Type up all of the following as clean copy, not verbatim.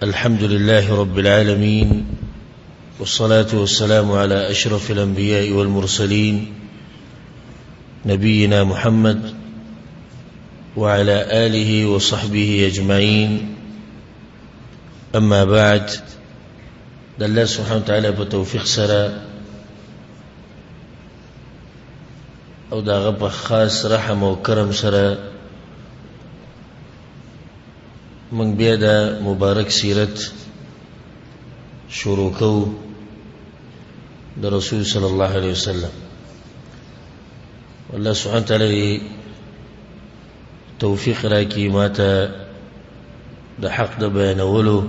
الحمد لله رب العالمين، والصلاة والسلام على أشرف الأنبياء والمرسلين، نبينا محمد وعلى آله وصحبه أجمعين. أما بعد، د الله سبحانه وتعالی په توفیق سره او د هغه په خاص رحم او کرم سره موږ بیا د مبارک سیرت شروع کوو د رسول صلی الله علیه وسلم. الله سبحانه وتعالی توفیق راکړي ماته د حق د بیانولو،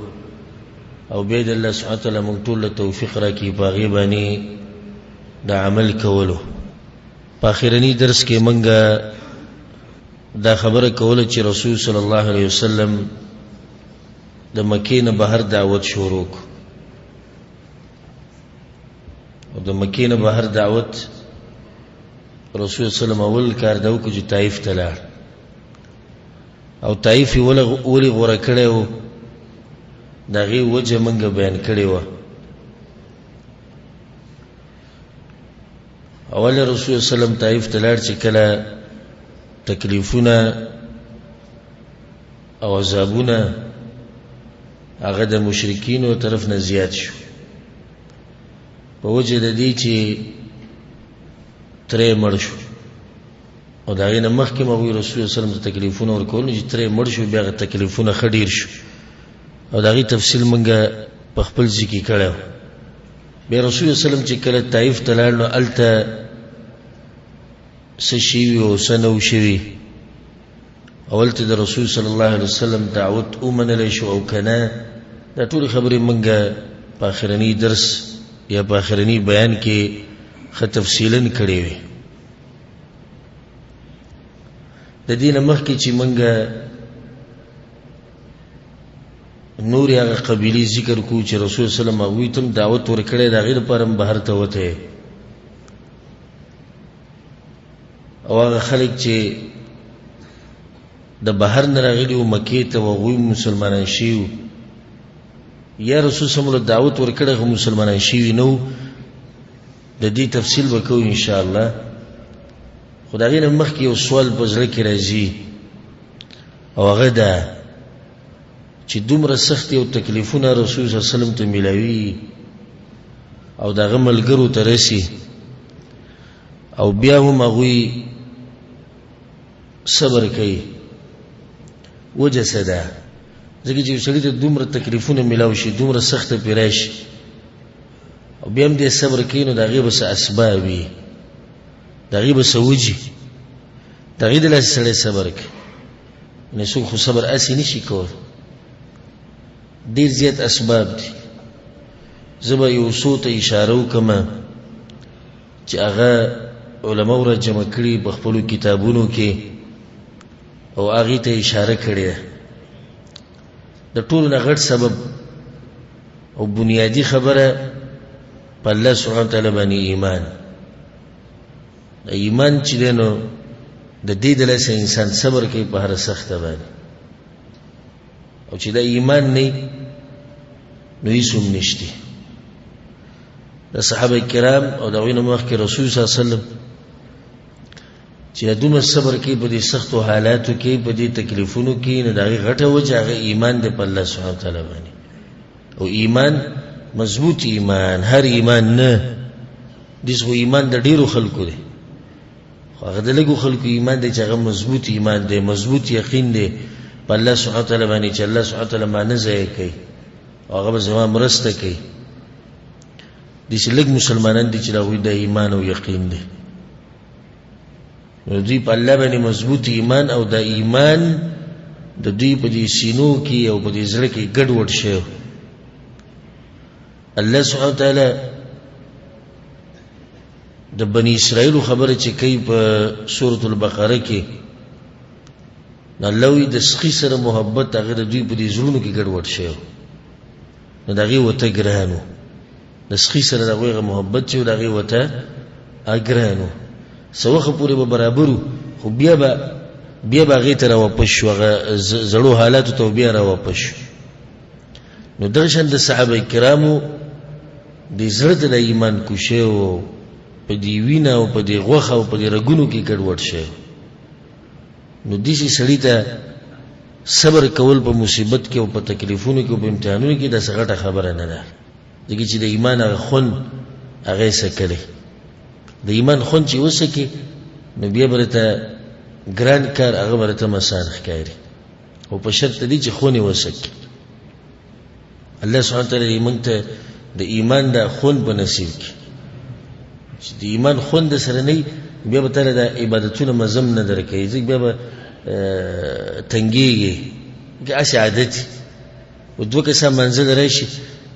او بیا د الله سبحانه وتعالی موږ ټول له توفیق راکړي په هغې باندې د عمل کولو. په آخرني درس کې موږ دا خبره کوله چې رسول صلی الله علیه وسلم د مکې نه بهر دعوت شروع کړ، او د مکې نه بهر دعوت رسول صلی الله علیه وسلم اول کار دا وکړو چې طایف ته لاړ، او طایف یې ولې غوره کړی و، د هغې وجه موږ بیان کړې وه. اول رسول صلی الله علیه وسلم طایف ته لاړ چې کله تکلیفونه او عذابونه هغه د مشرکینو طرف نه زیات شو، په وجه د دې چې ترې مړ شو، او د هغې نه مخکې هم هغوی رسول الله صلی الله علیه وسلم ته تکلیفونه ورکول، نو چې ترې مړ شو بیا هغه تکلیفونه ښه ډېر شو، او د هغې تفصیل موږ په خپل ځای کې کړی و. بیا رسول الله صلی الله علیه وسلم چې کله طایف ته لاړ نو هلته څه شوي او څه نه وو شوي، او هلته د رسول صلی الله علیه وسلم دعوت ومنلی شو او که نه، دا ټولې خبرې موږ په آخرني درس یا په آخرني بیان کې ښه تفصیلا کړې وې. د دې نه مخکې چې موږ نورې هغه قبیلې ذکر کړو چې رسول صلی الله علیه وسلم هغوی ته هم دعوت ورکړی، د هغې لپاره هم بهر ته وتی، او هغه خلک چې د بهر نه راغلي وو مکې ته، هغوی مسلمانان شوي وو، یا رسول صلی الله علیه وسلم دعوت ورکړی خو مسلمانان شوي نه وو. د دې تفصیل به کوو انشاءالله. خو د هغې نه مخکې یو سوال په زړه کې راځي، او هغه دا چې دومره سختې او تکلیفونه رسول صلی الله علیه وسلم ته میلاوي او د هغه ملګرو ته رسي، او بیا هم هغوی صبر کوي، وجه څه ده؟ ځکه چې یو سړي ته دومره تکلیفونه میلاو شي، دومره سخته پرې راشي، او بیا هم دې صبر کوي، نو د هغې به څه اسباب وي، د هغې به څه وجې، د هغې د لاسه سړی صبر کوي. نو څوک خو صبر هسې نه شي کولی، ډېر زیات اسباب دي. زه به یو څو ته اشاره وکړم چې هغه علماو را جمع کړي په خپلو کتابونو کې، او هغې ته اشاره کړې ده. د ټولو نه غټ سبب او بنیادي خبره په الله سبحانه وتعالی باندې ایمان. د ایمان چې دی نو د دې د لاسه انسان صبر کوي په هره سخته باندې، او چې دا ایمان نه نو هېڅ هم نشته. د صحابه کرام او د هغوی نه مخکې رسول صلی الله علیه وسلم چې دومره صبر کوي په دې سختو حالاتو کې، په دې تکلیفونو کې، نو د هغې غټه وجه هغه ایمان دی په الله سبحانه وتعالی باندې. او ایمان مضبوط ایمان، هر ایمان نه، داسې خو ایمان د ډېرو خلکو دی، خو هغه د لږو خلکو ایمان دی چې هغه مضبوط ایمان دی، مضبوط یقین دی په الله سبحانه وتعالی باندې چې الله سبحانه وتعالی ما نه ضایع کوي او هغه به زما مرسته کوي. داسې لږ مسلمانان دي چې د هغوی د ایمان او یقین دی، نو دوی په الله باندې مضبوط ایمان او دا ایمان د دوی په دې سینو کې او په دې زړه کې ګډوډ شوی. الله سبحانه وتعالی د بني اسرائیلو خبره چې کوي په سورة البقره کې، نو الله وایي د سخي سره محبت هغه د دوی په دې زړونو کې ګډوډ شوی، نو د هغې ورته ګران و. د سخي سره د هغوی هغه محبت چې و د هغې ورته ګران و. څه وخت پورې به برابر و، خو بیا به هغې ته راواپس شو، هغه زړو حالاتو ته بیا راواپس شو. نو دغه شان د صحابه کرامو د زړه ته د ایمان کوشی او په دې وینه او په دې غوښه او په دې رګونو کې ګډوډ شوی. نو داسې سړي ته صبر کول په مصیبت کې او په تکلیفونو کې او په امتحانونو کې داسې غټه خبره نه ده، ځکه چې د ایمان هغه خوند هغه یې څکلی. د ایمان خوند چې وڅکې نو بیا به درته ګران کار هغه به درته اسان ښکاري، او په شرط دي چې خوند یې وڅکې. الله سبحانه وتعالی دې موږ ته د ایمان دا خوند په نصیب کړي، چې د ایمان خوند سره نه بیا به تاله د عبادتونه مزم نه درکوي، ځکه بیا به تنګېږي، ځکه هسې عادت وي. او دوه کسان منزل راشي،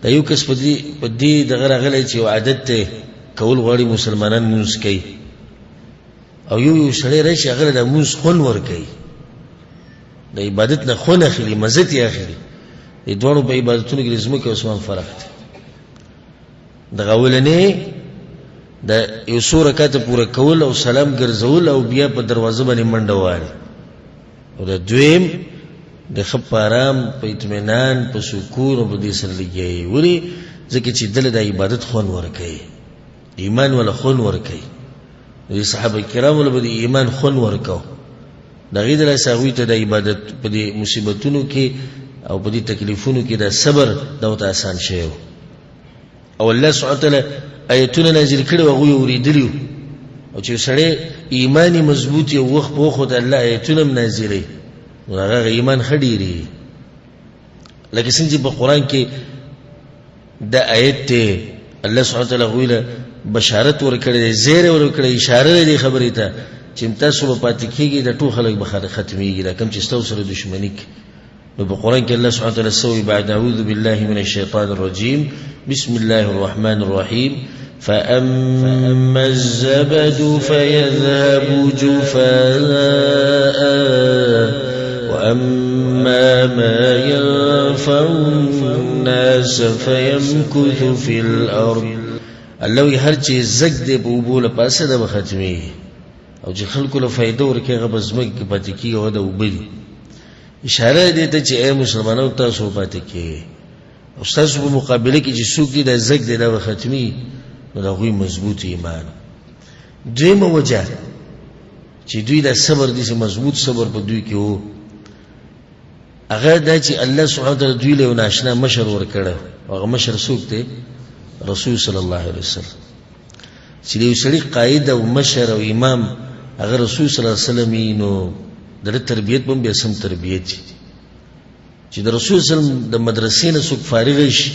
دا یو کس په دې دغه راغلی چې یو عادت دی کول غواړي، مسلمانان لمونځ کوي، او یو یو سړی راشي هغه له د لمونځ خوند ورکوي، د عبادت نه خوند اخلي، مزه ترې اخلي. د دواړو په عبادتونو کې د ځمکې او اسمان فرق دی. دغه اولنی د یو څو رکعته پوره کول او سلام ګرځول او بیا په دروازه باندې منډه وهل، او د دویم د ښه په آرام، په اطمینان، په سکون او په دې سره لګیا وي. ولې؟ ځکه چې دله د عبادت خوند ورکوي، ایمان وله خوند ورکوي. د صحابه کرامو له به د ایمان خوند ورکاو، د هغې د لاسه هغوی ته د عبادت په دې مصیبتونو کې او په دې تکلیفونو کې د صبر دا ورته اسان شوی و. او الله سبحانه وتعالی ایتونه نازل کړي وو، هغوی اورېدلي وو، او چې سړی ایمان یې مضبوط وي او وخت په وخت ورته الله ایتونه هم نازلوي، نو هغه ایمان ښه ډېرېږي. لکه څنګه چې په قرآن کې دا آیت دی، الله سبحانه وتعالی هغوی له بشارت ورکړی دی، زیری ورکړی، اشاره دی دې خبرې ته چې تاسو به پاتې کېږئ، دا ټول خلک به ختمېږي، دا کوم چې ستاسو سره دښمني کوي. نو په قرآن کې الله سبحانه وتعالی څه وایي؟ بعد اعوذ بالله من الشیطان الرجیم، بسم الله الرحمن الرحیم، فأما الزبد فيذهب جفاء وأما ما ينفع الناس فيمكث في الأرض. الله وایي هر چې زګ دی په اوبو له پاسه دا به ختمېږي، او چې خلکو له فایده ورکوي هغه به ځمکې کې پاتې کېږي، هغه د اوبه دي. اشاره دې ته چې ای مسلمانانو تاسو پاتې کېږئ، او ستاسو په مقابله کې چې څوک دي دا زګ دی دا به ختمېږي. نو د هغوی مضبوط ایمان. دویمه وجه چې دوی دا صبر داسې مضبوط صبر په دوی کې و، هغه دا چې الله سبحانه وتعالی دوی له یو ناشنا مشر ورکړی، هغه مشر څوک دی؟ رسول صلی الله علیه وسلم. چې د یو سړي قاید او مشر او امام هغه رسول صلی الله علیه وسلم وي، نو د ده تربیت به هم بیا سم تربیت وي. چې د رسول صلی الله علیه وسلم د مدرسې نه څوک فارغ شي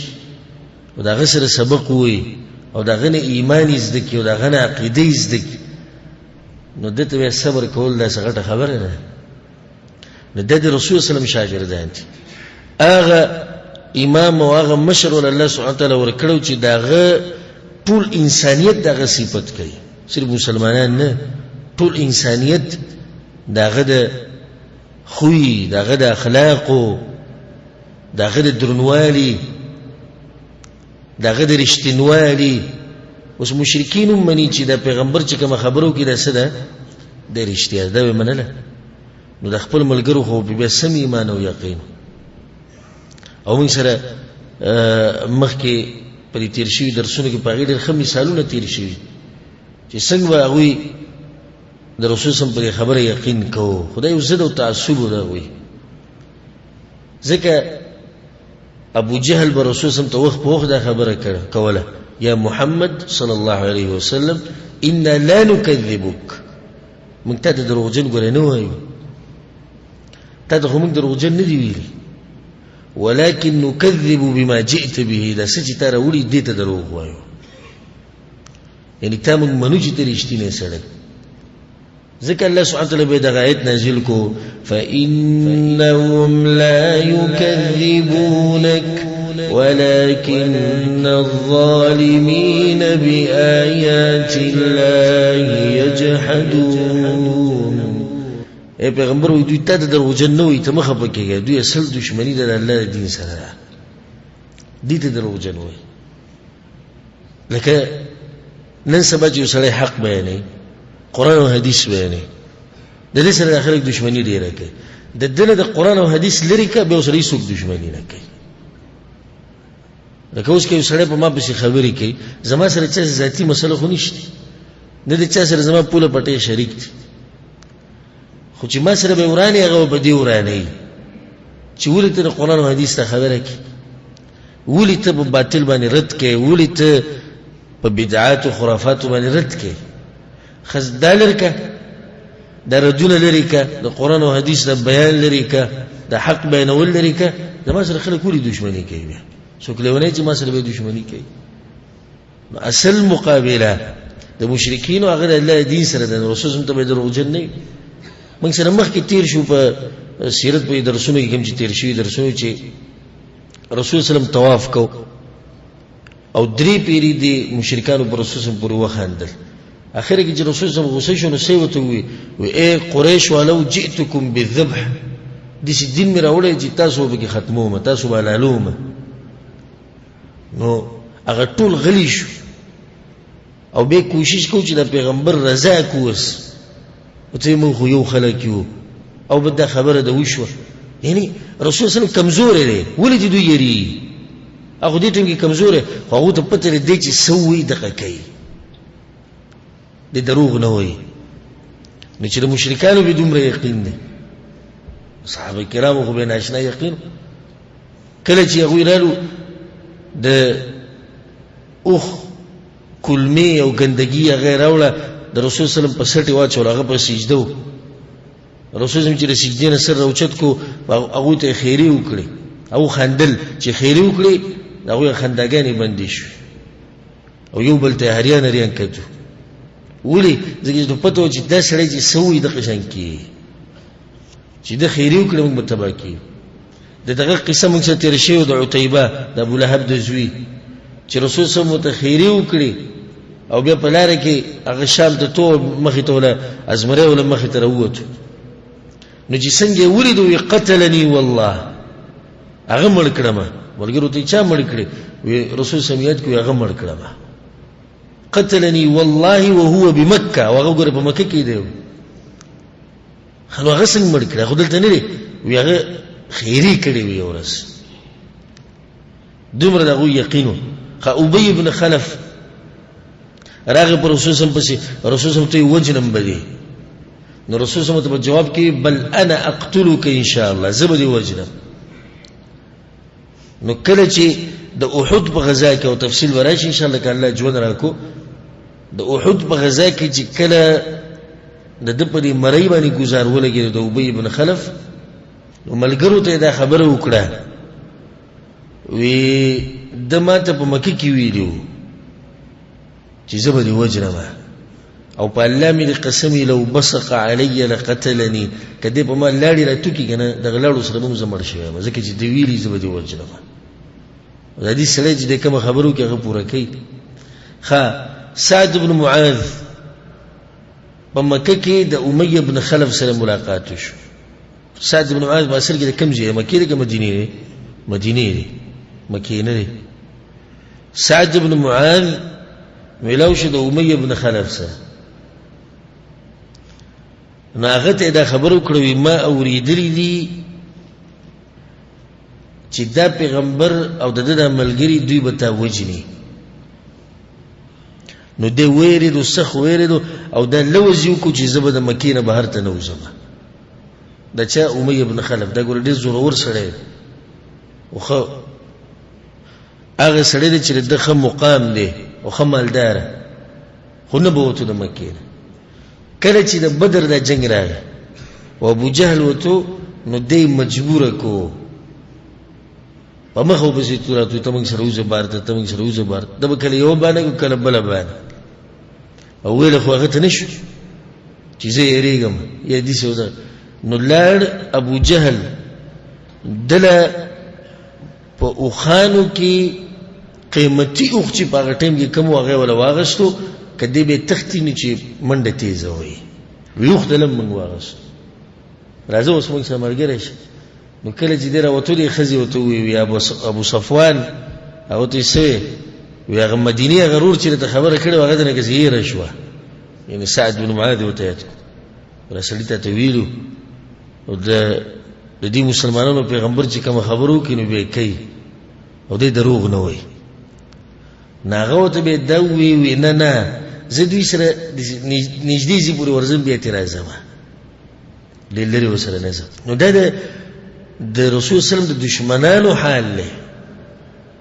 او د هغه سره سبق ووایي او د هغه نه ایمان یې زده کړي او د هغه نه عقیده یې زده کړي، نو ده ته بیا صبر کول داسې غټه خبره ده. نو ده د رسول صلی الله علیه وسلم شاګردان دي. هغه امام او هغه مشر ول الله سبحانه وتعالی ورکړو چې د هغه ټول انسانیت د هغه صفت کوي، صرف مسلمانان نه، ټول انسانیت د هغه د خوی، د هغه د اخلاقو، د هغه د درنوالي، د هغه د رښتینوالي. اوس مشرکین هم مني چې دا پیغمبر چې کومه خبره وکړي دا څه ده؟ د رښتیا ده، دا به منله. نو د خپل ملګرو خو بیا سم ایمان او یقین. او موږ سره مخکې په دې تېر شوي درسونو کې په هغې ډېر ښه مثالونه تېر شوي چې څنګه به هغوی د رسول سم په دې خبره یقین کوو. خدای یو ضد او تعصب و د هغوی، ځکه ابو جهل به رسول سم ته وخت په وخت دا خبره کوله، یا محمد صلی الله علیه وسلم انا لا نکذبک، موږ تا ته دروغجن ګورې نه وایو، تا ته خو موږ دروغجن نه دي ویلي، ولكن نكذب بما جئت به، دا څه چې تا راوړي دې ته دروغ وایو، یعنی تا موږ منو چې ته رښتینی سړی. ځکه الله سبحانه وتعالی به دغه آیت نازل کو، فإنهم لا يكذبونك ولكن الظالمين بآيات الله يجحدون. ای پیغمبر وایي دوی تا ته دروغجن نه وایي، ته مه خفه کېږه، دوی اصل دښمني ده د الله د دین سره ده، دوی ته دروغجن وایي. لکه نن سبا چې یو سړی حق بیانوي، قرآن او حدیث بیانوي، د دې سره د خلک دښمني ډېره کوي. د ده نه د قرآن او حدیث لرې کړه، بیا ورسره هېڅوک دښمني نه کوي. لکه اوس که یو سړی په ما پسې خبرې کوي، زما سره چا ذاتي مسله خو نشته، نه د چا سره زما پوله پټی شریک دی، خو چې ما سره به ورانې هغه به دې ورانوي چې ولې ته د قرآن او حدیث ته خبره کوې، ولې ته په باطل باندې رد کوې، ولې ته په بدعات او خرافاتو باندې رد کوې. خز دا لرې که، دا ردونه لرې که، د قرآن او حدیث د بیان لرې که، د حق بیانول لرې که. زما سره خلک ولې دښمني کوي؟ بیا څوک لیونی چې ما سره به دښمني کوي؟ نو اصل مقابله د مشرکینو هغه د الله دین سره ده. رسول صلی ته به دروغجن نه وي. موږ سره مخکې تېر شو په سیرت په درسونو کې کوم چې تېر شوي درسونو چې رسول صلی الله طواف کو او درې پیری دی مشرکانو پر رسول صلی پورې وخاندل. اخر کې چې رسول صلی غوسه شو نو څه ورته وویل؟ وی ای قریش والو جئتکم بالذبح، داسې دین مې راوړی چې تاسو به پکې ختموم، تاسو به حلالوم. نو هغه ټول غلي شو او بیا کوشش کو چې د پیغمبر رضا کو اوس ته موږ خو یو خلک یو او بد دا خبره ده وشوه. یعنی رسول صلی الله کمزوری دی، ولې چې دوی یریږي؟ هغه دې ټیم کې کمزوری، خو هغو ته پته دی چې څه وایي دغه کوي، د دروغ نه وایي. نو چې د مشرکانو به دومره یقین دی، صحابه کرامو خو به ناشنا یقین. کله چې هغوی رالو د اوښ کلمې او ګندګي هغه یې راوړه، د رسول صلی الله علیه وسلم په سټې واچوله، هغه په سجده و. رسول صلی چې د سجدې نه سر راوچت کو، هغوی ته یې خیرې وکړې، هغو خندل چې خیرې وکړې، د هغوی خنداګانې بندې شوې او یو بل ته یې هریان هریان کتو. ولې؟ ځکه چې پته وه چې دا سړی چې څه وایي دغه شان کېږي، چې ده خیرې وکړې موږ به تباه کېږو. د دغه قصه موږ سره تېره شوې د عتیبه د ابو لهب د زوی چې رسول صلی الله ته خیرې وکړې او بیا په لاره کې هغه شام ته تو مخې ته وله ازمری وله مخې ته راووتو. نو چې څنګه یې ولیدو وی قتلني والله، هغه مړ کړم. ملګرو ته یې چا مړ کړې؟ وی رسول صلی یاد کړو هغه مړ کړم. قتلني والله وهو بمکه، او هغه ګوره په مکه کې دی، نو هغه څنګه مړ کړی؟ خو دلته نه دی. وی هغه خیرې کړې وي یو ورځ، دومره د هغوی یقین و. ښه ابی بن خلف راغی پر رسول صلی پسې، رسول صلی ته یې وجنم به دی. نو رسول صلی ته په جواب کې بل انا اقتلک ان شاء الله، زه به دې وجنم. نو کله چې د احد په غزا کې، او تفصیل به راشي ان شاء الله که الله ژوند راکړو، د احد په غزا کې چې کله د ده په دې مرۍ باندې ګزار ولګېد د ابی بن خلف، نو ملګرو ته یې دا خبره وکړه، وی ده ما ته په مکه کې ویلي وو چې زه به دې وژنم، او په الله مې دې قسم وي لو بصق علی لقتلني، که دې په ما لاړې راتوکي که نه دغه لاړو سره به هم زه مړ شوی یم، ځکه چې ده ویلي زه به دې وژنم. دا دې سړی چې د کومه خبره وکړي هغه پوره کوي. ښه سعد بن معاذ په مکه کې د امیه بن خلف سره ملاقات وشو. سعد بن معاذ په اصل کې د کوم ځای، مکې دی که مدینې دی؟ مدینې دی، مکې نه دی. سعد بن معاذ ملاو شو د امیه بن خلف سره. نو هغه ته یې دا خبره وکړه، وي ما اورېدلي دي چې دا پیغمبر او د ده دا ملګري دوی به تا وژني. نو دی ویرېدو، سخت ویرېدو، او دا لوز یې وکړو چې زه به د مکې نه بهر ته نه وځم. دا چا؟ امیه بن خلف. دا ګوره ډېر زورور سړی دی، او ښه هغه سړی دی چې د ده ښه مقام دی او ښه مالداره، خو نه به وتو د مکې نه. کله چې د بدر دا جنګ راغی او ابو جهل وتو، نو دی مجبوره کو په مخه ورپسې تو راتو، ته موږ سره وځه بار ته، ته موږ سره وځه بار ته. ده به کله یوه بانه کو کله بله بانه، او ویله خو هغه ته نه شو چې زه یېرېږم یا داسې وده. نو لاړ ابو جهل دله په اوښانو کې قیمتي اوښ چې په هغه ټایم کې کوم و هغه یې وله واغستو، که دی به یې تښتي نو چې منډه تېزه وایي. وي اوښ دله هم موږ واغستو، راځه اوس موږ سره ملګری شه. نو کله چې دی راوتو دی ښځې ورته وویل، وي ابو صفوان هغه ته یې څه ویې؟ وي هغه مدینې هغه ورور چې راته خبره کړې وه هغه د نه کسې هېره شوه، یعنې سعد بن معاذ ورته یاد کړو، را سړي ته ته ویلو او د دې مسلمانانو پیغمبر چې کومه خبره وکړي نو بیا یې کوي، او دی دروغ نه وایي. نو هغه ورته بیا دا ووایي، وي نه نه زه دوی سره نږدې ځي پورې ورځم، بیا ترې راځم، ډېر لرې ورسره نه ځم. نو دا د رسول صلی الله علیه وسلم د دښمنانو حال دی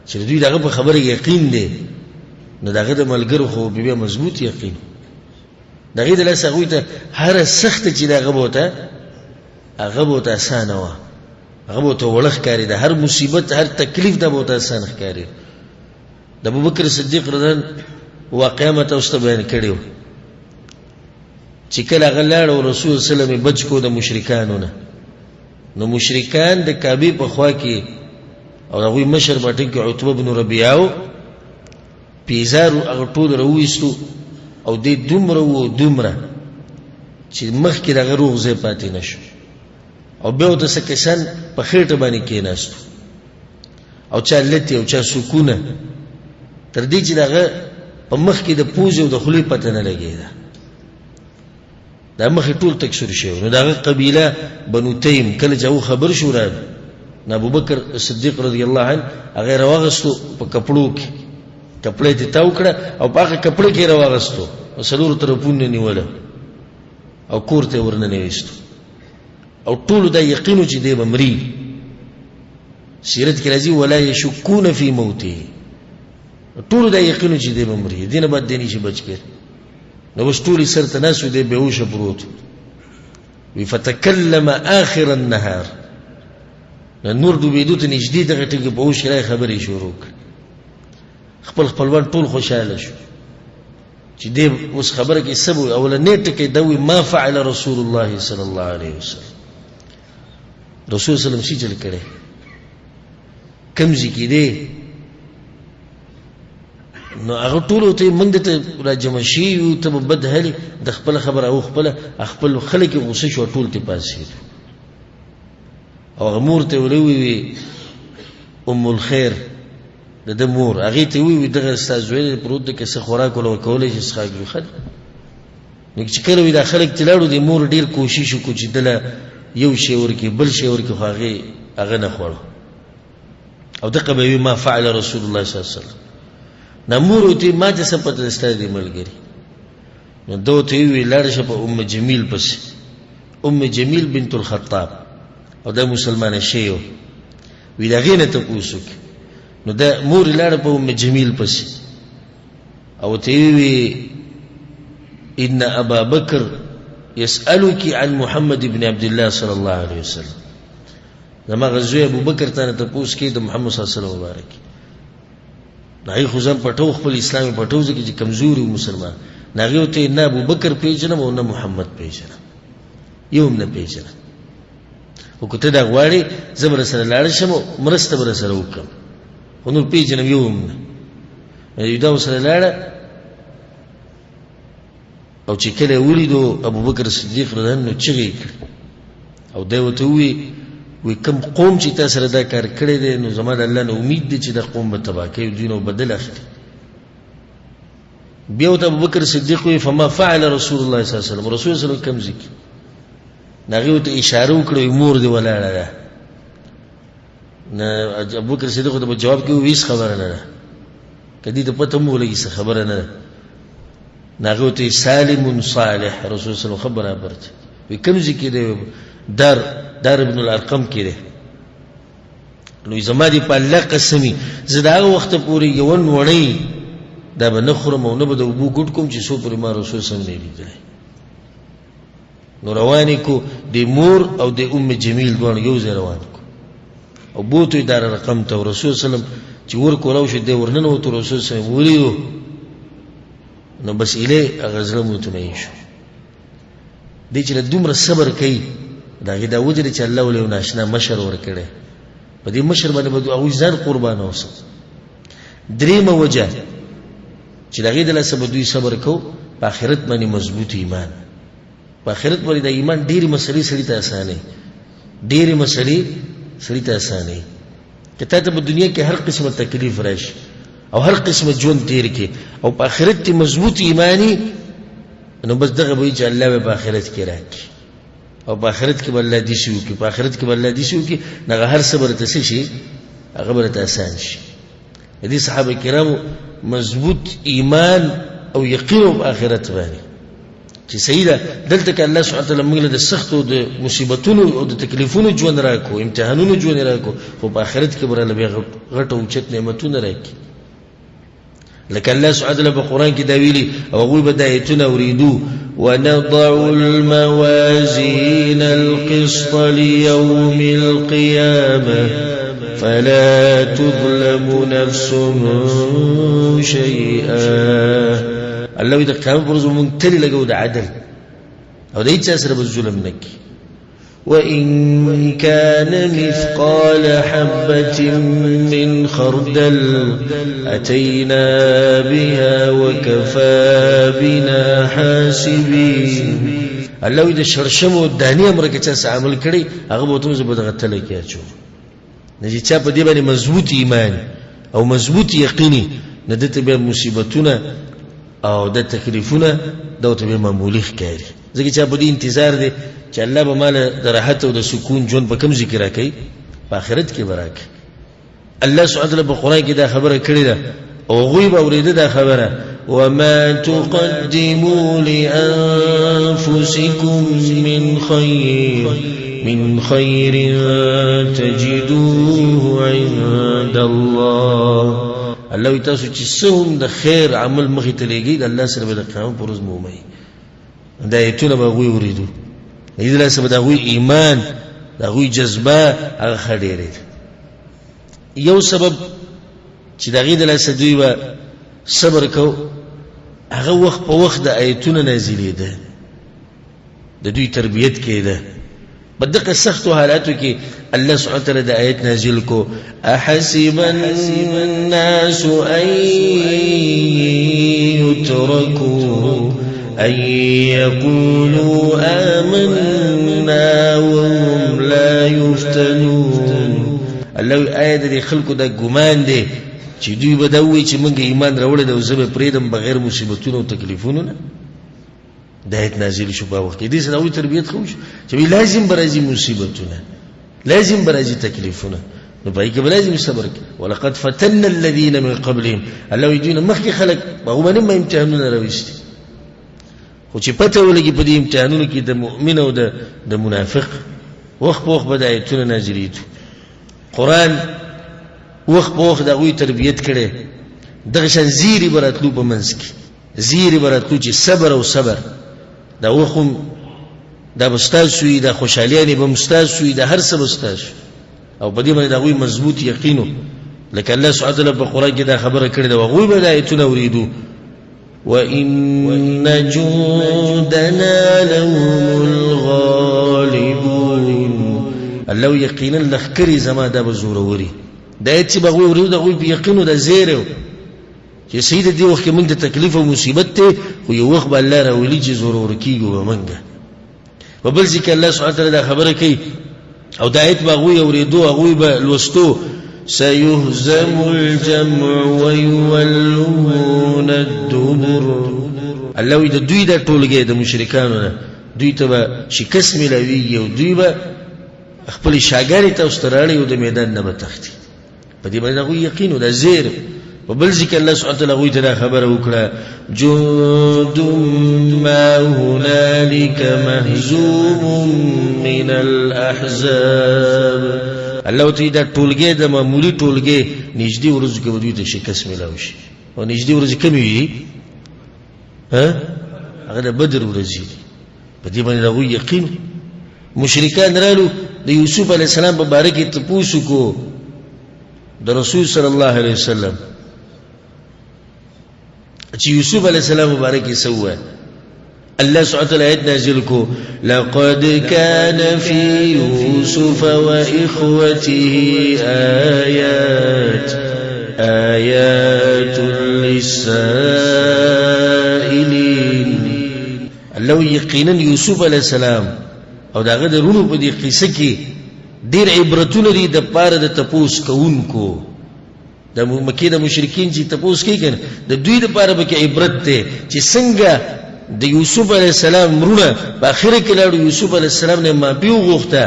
چې دوی د هغه په خبره یقین دی، نو د هغه د ملګرو خو بیا مضبوط یقین د هغې د لاسه هغوی ته هره سخته چې د هغه به ورته هغه به ورته اسانه وه، هغه به ورته وړه ښکارېده، هر مصیبت هر تکلیف دا به ورته اسانه ښکارېده. د ابوبکر صدیق رضی الله واقعه ما تاسو ته بیان کړې وه چې کله هغه لاړ او رسول صلی الله علیه وسلم یې بچ کړو د مشرکانو نه، نو مشرکان د کعبې په خوا کې او د هغوی مشر په ټیم کې عتبه بن ربیعه و، پیزار هغه ټول راوویستو او دی دومره و دومره چې مخکې د هغه روغ ځای پاتې نه شو، او بیا ورته څه کسان په خېټه باندې کېناستو او چا لتې او چا سکونه، تر دې چې د هغه په مخ کې د پوزې او د خولې پته نه لګېده، دا مخ یې ټول تک سور شوی. نو د هغه قبیله بنو تیم کله چې هغه خبر شو راغی، نو ابوبکر صدیق رضی الله عنه هغه یې راواغستو په کپړو کې، کپړه یې ترې تاو کړه او په هغه کپړه کې یې راواغستو او څلورو طرفونو یې نیوله او کور ته یې ورننویستو، او ټولو دا یقین و چې دی به مري. سیرت کې راځي ولا یشکون فی موته، ټولو دا یقین و چې دی به مري، دې نه بعد دی نشي بچ کړي. نو اوس ټول یې سر ته ناست وو، دی بېهوښه پروت وي. فتکلم آخر النهار، نو نور ډوبېدو ته نږدې دغه ټکي په هوش کې راغی، خبرې یې شروع کړې. خپل خپلوان ټول خوشحاله شو چې دی اوس خبره کې څه وایي. اولنی ټکی دا وایي ما فعل رسول الله صلی الله علیه وسلم، رسول صلی الله علیه وسلم څه چل کړی، کوم ځای کې دی؟ نو هغه ټولو ته موږ ته راجمع شوي یو، ته به بد هلې د خپله خبره او خپله خپل خلک یې غوسه شو، ټول ترې پاڅېدو. او هغه مور ته یې ورته وویل ام الخیر، د ده مور هغې ته یې وویل دغه ستا زوی دی پروت دی، که څه خوراک ورله ورکولی شي څښاک وي ښه دی. نو چې کله وي دا خلک چې لاړو، د مور ډېر کوشش وکړو چې دله یو شی ورکړي بل شی ورکړي، خو هغې هغه نه خوړو. او دقه به وي ما فعل رسول الله صلی الله علیه وسلم. نه مور ورته ما ته څه پته ده ستا دې ملګري. نو ده ورته وویل لاړ شه په ام جمیل پسې، ام جمیل بنت الخطاب، او دا مسلمانه شوې وه، وي د هغې نه تپوس وکړي. نو دا مور یې لاړه په ام جمیل پسې او ورته یې وویل ان ابا بکر يسألك عن محمد بن عبد الله صلی الله علیه وسلم، زما هغه زوی ابوبکر ته نه تپوس کوي د محمد صلی الله علیه وسلم مبارک. نو هغې خو ځان پټو، خپل اسلام یې پټو، ځکه چې کمزوري و مسلمان. نو هغې ورته نه ابوبکر پېژنم او نه محمد پېژنم، یو هم نه پېژنم، خو که ته دا غواړې زه به درسره لاړ شم او مرسته به درسره وکړم، خو نور پېژنم یو هم نه. نو دا ورسره لاړه او چې کله یې ولیدو ابوبکر صدیق رضی الله عنه چغې یې کړې او دی ورته وویل وی کوم قوم چې تا سره دا کار کړی دی نو زما د الله نه امید دی چې دا قوم به تباه کوي، دوی نه بدل اخلي. بیا ورته ابوبکر صدیق وویل فما فعل رسول الله صلی الله علیه وسلم، رسول الله صلی الله علیه وسلم کوم ځای کې؟ نو هغې ورته اشاره وکړه وایي مور دې ولاړه ده. نه ابوبکر صدیق ورته په جواب کې وویل هېڅ خبره نه ده، که دې ته پته هم ولګي څه خبره نه ده. نو هغې ورته وویل سالم صالح، رسول الله صلی الله علیه وسلم ښه برابر دی. وایي کوم ځای کې دی؟ دار ابن الارقم کې دی. نو زما دې په الله قسمي زه د هغه وخته پورې یوه نوړۍ دا به نه خورم او نه به د اوبو ګوټ کوم چې څو پورې ما رسول صلی الله علیه وسلم نه لیدلی. نو روان یې کو، د مور او د ام جمیل دواړو یو ځای روان کو او بوتو یې دار رقم ته. رسول صلی الله علیه وسلم چې ور کولاو شو دی ورننوتو، رسول صلی الله علیه وسلم ولیدو، نو بس ایله هغه زړه مطمئن شو. دی چې دومره صبر کوي د هغې دا وجه دی چې الله ولې یو ناشنا مشر ورکړی، په دې مشر باندې به هغوی ځان قربان اوسه. درېیمه وجه چې د هغې د لاسه به دوی صبر کو، په آخرت باندې مضبوط ایمان. په آخرت باندې د ایمان ډېرې مسلې سړي ته اسانې، ډېرې مسلې سړي ته اسانې. که تا ته په دنیا کې هر قسمه تکلیف راشي او هر قسمه ژوند تېر کړي او په آخرت کې مضبوط ایماني، نو بس دغه به وي چې الله به په آخرت کې راکړي او په آخرت کې به الله داسې وکړي، په آخرت کې به الله داسې وکړي، نو هغه هر څه به درته څه شي، هغه به درته اسان شي. د دې صحابه کرامو مضبوط ایمان او یقین په آخرت باندې چې صحیح ده. دلته کې الله سبحانه وتعالی موږ له د سختو د مصیبتونو او د تکلیفونو ژوند راکو، امتحانونو ژوند راکو، خو په آخرت کې به راله بیا غټ او اوچت نعمتونه راکړي. لکه الله سبحانه وتعالی په قرآن کې دا ویلي او هغوی به دا آیتونه اورېدو، ونضع الموازين القسط ليوم القيامة فلا تظلم نفس شيئا. الله وایي د قیامت پر ورځ به موږ تلې لګوو د عدل او د هېچا سره به ظلم نه کړي. وإن كان مثقال حبة من خردل أتينا بها وكفى بنا حاسبين. الله وایي د شړشمو دانې امر کې چا څه عمل کړی هغه به ورته زه په دغه تله کې اچوم. نه چې چا په دې باندې مضبوط ایمان او مضبوط یقیني، نه ده ته بیا مصیبتونه او د تکلیفونه دا ورته بیا معمولي ښکاري، ځکه چا په دې انتظار دی چې الله به ماله د راحت او د سکون ژوند په کوم ځای کې راکوي، په آخرت کې به راکوي. الله سبحانه وتعالی په قرآن کې دا خبره کړې ده او هغوی به اورېده دا خبره، وما تقدموا لأنفسكم من خير تجدوه عند الله. الله وایي تاسو چې څه هم د خیر عمل مخې ته لېږئ د الله سره به د قیامت پر ورځ مومئ. دا آیتونه به هغوی اورېدو، د دې لاسه به د هغوی ایمان د هغوی جذبه هغه ښه ډېرېده. یو سبب چې د هغې د لاسه دوی به صبر کو، هغه وخت په وخت د آیتونه نازلېده، د دوی تربیت کېده. په دغه سختو حالاتو کې الله سبحانه وتعالی د آیت نازل کو، احسب الناس ان يتركوا ان يقولوا آمنا وهم لا يفتنون. الله وایي آیا د دې خلکو دا ګمان دی چې دوی به دا ووایي چې موږ ایمان راوړی دی او زه به پرېږدم بغیر مصیبتونو او تکلیفونو نه؟ دا آیت نازل شو په وخت کې. دې سره هغوی تربیت ښه وشو چې وایي لازم به راځي مصیبتونه، لازم به راځي تکلیفونه، نو په هغې کې به لازم صبر کړي. ولقد فتنا الذین من قبلهم، الله وایي دوی نه مخکې خلک په هغو باندې هم امتحانونه راوستي، خو چې پته ولګي په دې امتحانونو کې د مؤمن او د منافق وخت په وخت به د آیتونه نازلېدو. قرآن وخت په وخت د هغوی تربیت کړی. دغه شان زیري به راتلو په منځ کې، زیري به راتلو چې صبر او صبر، دا وخت هم دا به ستاسو وي، دا خوشحالیانې به هم ستاسو وي، دا هر څه به ستاسو. او په دې باندې د هغوی مضبوط یقین و. لکه الله سبحانه وتعالی په قرآن کې دا خبره کړې ده، هغوی به دا آیتونه اورېدو، وإن جندنا لهم الغالبون. الله یقینا لښکرې زما دا به زوروري. دا آیت چې به هغوی اورېدو د هغوی په یقین و، دا زیری و چې صحیح ده دې وخت کې موږ ته تکلیف او مصیبت دی، خو یو وخت به الله راولي چې زورور کېږو به موږ. په بل ځای کې الله سبحانه وتعالی دا خبره کوي او دا آیت به هغوی اورېدو، هغوی به لوستو، سيهزم الجمع ويولون الدبر. الله وایي د دوی دا ټولګی د مشرکانو نه دوی ته به شکست میلاویږي او دوی به خپلې شاګانې تاسو ته راړي او د میدان نه به تښتي. په دې باندې د هغوی یقین و، دا زیر. په بل ځای کې الله سبحانه وتعالی هغوی ته دا خبره وکړه، جند ما هنالک مهزوم من الاحزاب. الله ورته دا ټولګی د معمولي ټولګی نږدې ورځو کې به دوی ته شکست میلاو شي. او نږدې ورځې کومې وي؟ هغه د بدر ورځې دي. په دې باندې د هغوی یقین. مشرکان رالو د یوسف علیه السلام په باره کې تپوس وکړو د رسول صلی الله علیه وسلم چې یوسف علیه السلام مبارک یې څه وویل. الله سبحانه وتعالی آیت نازل کو، لقد كان في يوسف وإخوته آيات آيات للسائلين. الله یقینا یوسف علیه السلام او د هغه د وروڼو په دې قصه کې ډېر عبرتونه دي د پاره د تپوس کوونکو. د مکې د مشرکین چې تپوس کوي که نه، د دوی دپاره پکې عبرت دی چې څنګه د یوسف علیه السلام وروڼه په اخره کې لاړو، یوسف علیه السلام نه معافي وغوښته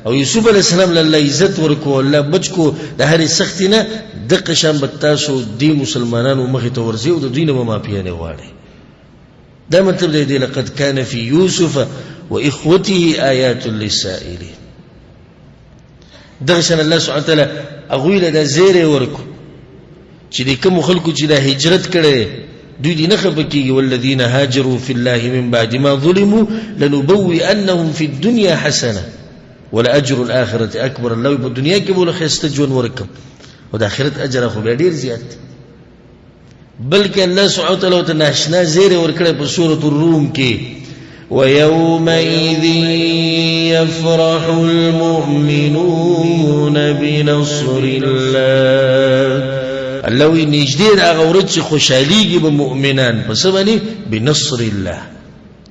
او یوسف علیه السلام له الله عزت ورکو، الله بچ کو د هرې سختې نه، دقه شان به تاسو دې مسلمانانو مخې ته ورځئ او د دوی نه به معافیانې غواړئ. دا مطلب دی دی لقد کان فی یوسف و اخوته آیات للسائلین. دغه شان الله سبحانه وتعالی هغوی له دا زیری ورکو چې د کومو خلکو چې دا هجرت کړی دوی دې نه خفه کېږي. والذین هاجروا فی الله من بعد ما ظلموا لنبوئنهم فی الدنیا حسنه ولأجر الآخرة اکبر. الله په دنیا کې به له ښایسته ژوند ورکړم او د آخرت اجر خو بیا ډېر زیات دی. بلکې الله سبحانه وتعالی ورته ناشنا زیری ورکړی په سورة الروم کې، ويومئذ يفرح المؤمنون بنصر الله. الله وی نږدې ده هغه ورځ چې خوشحالېږي به مؤمنان په څه باندې؟ بنصر الله.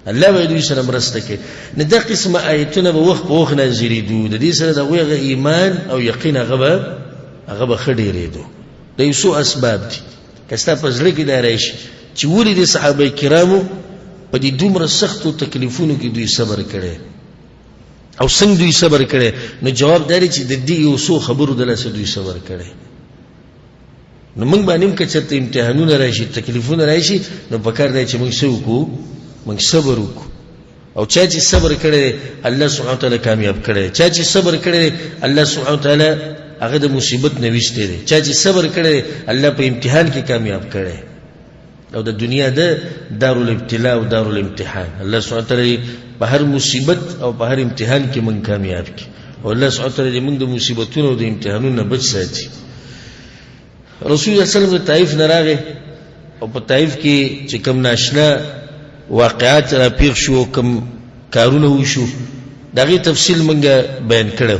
الله به دوی سره مرسته کوي. نو دا قسمه آیتونه به وخت په وخت نازلېدو، د دې سره د هغوی هغه ایمان او یقین هغه به ښه ډېرېدو. دا یو څو اسباب دي که ستا په زړه کې دا راشي چې ولې د صحابه کرامو په دې دومره سختو تکلیفونو کې دوی صبر کړی او څنګه دوی صبر کړی، نو جواب دا دی چې د دې یو څو خبرو د لاسه دوی صبر کړی. نو موږ باندې هم که چېرته امتحانونه راشي، تکلیفونه راشي، نو پکار دی چې موږ څه وکړو؟ موږ صبر وکړو. او چا چې صبر کړی دی الله سبحانه وتعالی کامیاب کړی دی، چا چې صبر کړی دی الله سبحانه وتعالی هغه د مصیبت نه ویستی دی، چا چې صبر کړی دی الله په امتحان کې کامیاب کړی. او د دنیا د دارالابتلا او دارالامتحان الله سبحانه وتعالی په هر مصیبت او په هر امتحان کې موږ کامیاب کړي، او الله سبحانه وتعالی دې موږ د مصیبتونو او د امتحانونو نه بچ ساتي. رسول الله صلی الله علیه وسلم د طائف نه راغی او په طائف کې چې کوم ناشنا واقعات را پیښ شو، کوم کارونه وشو، د هغې تفصیل موږ بیان کړی.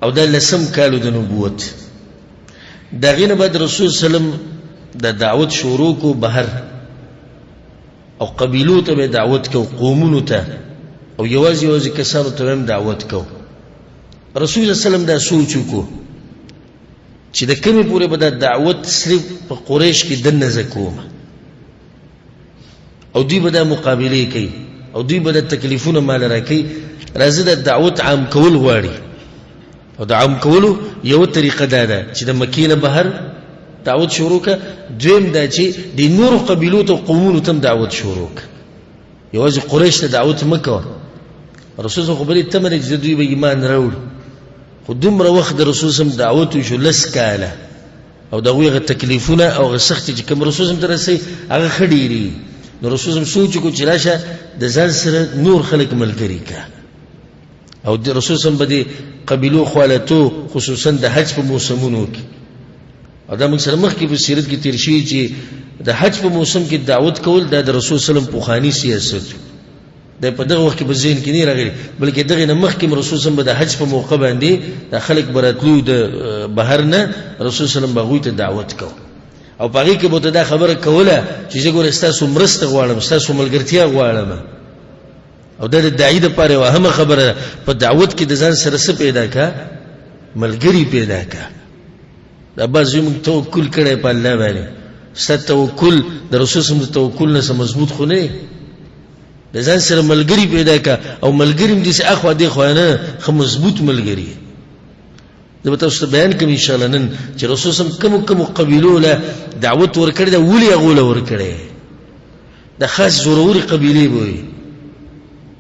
او دا لسم کالو د نبوت، د هغې نه بعد رسول صلی الله علیه وسلم د دعوت شروع کو بهر، او قبیلو ته به دعوت کو، قومونو ته، او یوازې یوازې کسانو ته به هم دعوت کو. رسول الله صلی الله علیه وسلم دا سوچ وکړو چې د کومې پورې به دا دعوت صرف په قریش کې دننه زه کوم، او دوی به دا مقابلې کوي، او دوی به دا تکلیفونه مال راکوي، راځه دا دعوت عام کول غواړي. او د عام کولو یوه طریقه دا ده چې د مکې نه بهر دعوت شروع کړه، دویم دا چې د نورو قبیلو ته قومونو ته هم دعوت شروع کړه، یوازې قریش ته دعوت مه کوه. رسول صلی خو بلې تمه دی چې دوی به ایمان راوړي، خو دومره وخت د رسول صلی دعوت وشو لس کاله، او د هغوی هغه تکلیفونه او هغه سختې چې کوم رسول صلی ته رسوي هغه ښه ډېرېږي. نو رسول صلی سوچ وکړو چې راشه د ځان سره نور خلک ملګري کړه. او د رسول صلی به د قبیلو خواله تو، خصوصا د حج په موسمونو کې، او دا موږ سره مخکې په سیرت کې تېر شوي چې د حج په موسم کې دعوت کول دا د رسول صلی الله علیه وسلم پخوانی سیاست و. دا په دغه وخت کې په ذهن کې نه راغلی، بلکې دغې نه مخکې هم رسول صلی الله علیه وسلم به د حج په موقع باندې دا خلک به راتلو د بهر نه، رسول صلی الله علیه وسلم به هغوی ته دعوت کو، او په هغې کې به ورته دا خبره کوله چې زه ګوره ستاسو مرسته غواړم، ستاسو ملګرتیا غواړم. او دا د داعي دپاره یوه اهمه خبره ده، په دعوت کې د ځان سره څه پیدا کا؟ ملګري پیدا کا. دا بعضې موږ توکل کړی په الله باندې، ستا توکل د رسول صلی الله علیه وسلم د توکل نه څه مضبوط خو نه دی. د ځان سره ملګري پیدا کا، او ملګري هم داسې اخوا دېخوا نه، ښه مضبوط ملګري. زه به تاسو ته بیان کړم انشاءالله نن چې رسول صلی الله علیه وسلم کومو کومو قبیلو له دعوت ورکړی دی، ولې هغو له ورکړی؟ د خاص زورورې قبیلې به وي.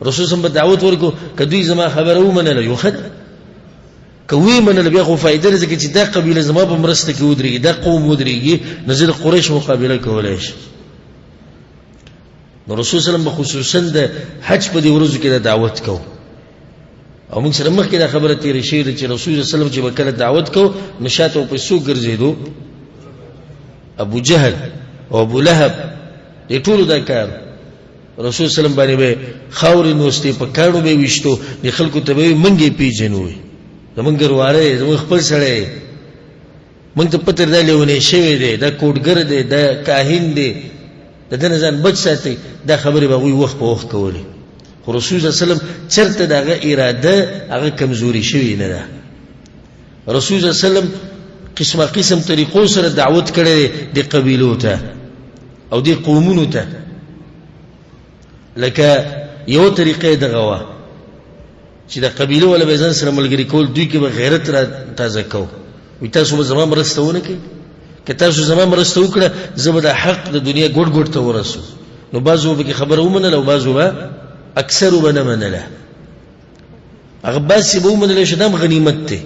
رسول صلی الله علیه وسلم به دعوت ورکړو، که دوی زما خبره ومنله یو ښه ده، که ویې منله بیا خو فایده ده، ځکه چې دا قبیله زما په مرسته کې ودرېږي، دا قوم ودرېږي، نو زه د قریش مقابله کولی شم. نو رسول صلی الله علیه وسلم به خصوصا د حج په دې ورځو کې دا دعوت کو. او موږ سره مخکې دا خبره تېره شوې ده چې رسول صلی الله علیه وسلم چې به کله دعوت کو، نو شاته به په څوک ګرځېدو؟ ابو جهل او ابو لهب، دې ټولو دا کار. رسول صلی الله علیه وسلم باندې به خاورې نوستې، په کاڼو به یې ویشتو، دې خلکو ته به یې موږ یې پېژنو، زموږ ګرواره دی، زموږ خپل سړی دی، موږ ته پته دا لیونی شوی دی، دا کوډګر دی، دا کاهن دی، د ده نه ځان بچ ساتئ. دا خبرې به هغوی وخت په وخت کولې، خو رسول صلی الله علیه وسلم چېرته د هغه اراده هغه کمزوري شوې نه ده. رسول صلی الله علیه وسلم قسمه قسم طریقو سره دعوت کړی دی د قبیلو ته او د قومونو ته. لکه یو طریقه یې دغه وه. چې د قبیلو والا به ځان سره ملګري کول، دوی کې به غیرت را تازه کو. وایي تاسو به زما مرسته ونه کړئ؟ که تاسو زما مرسته وکړه زه به د حق د دنیا ګوټ ګوټ ته ورسو. نو بعضو به پکې خبره ومنله او بعضو به اکثرو به نه منله. هغه بعضې به ومنلی شي، دا هم غنیمت دی.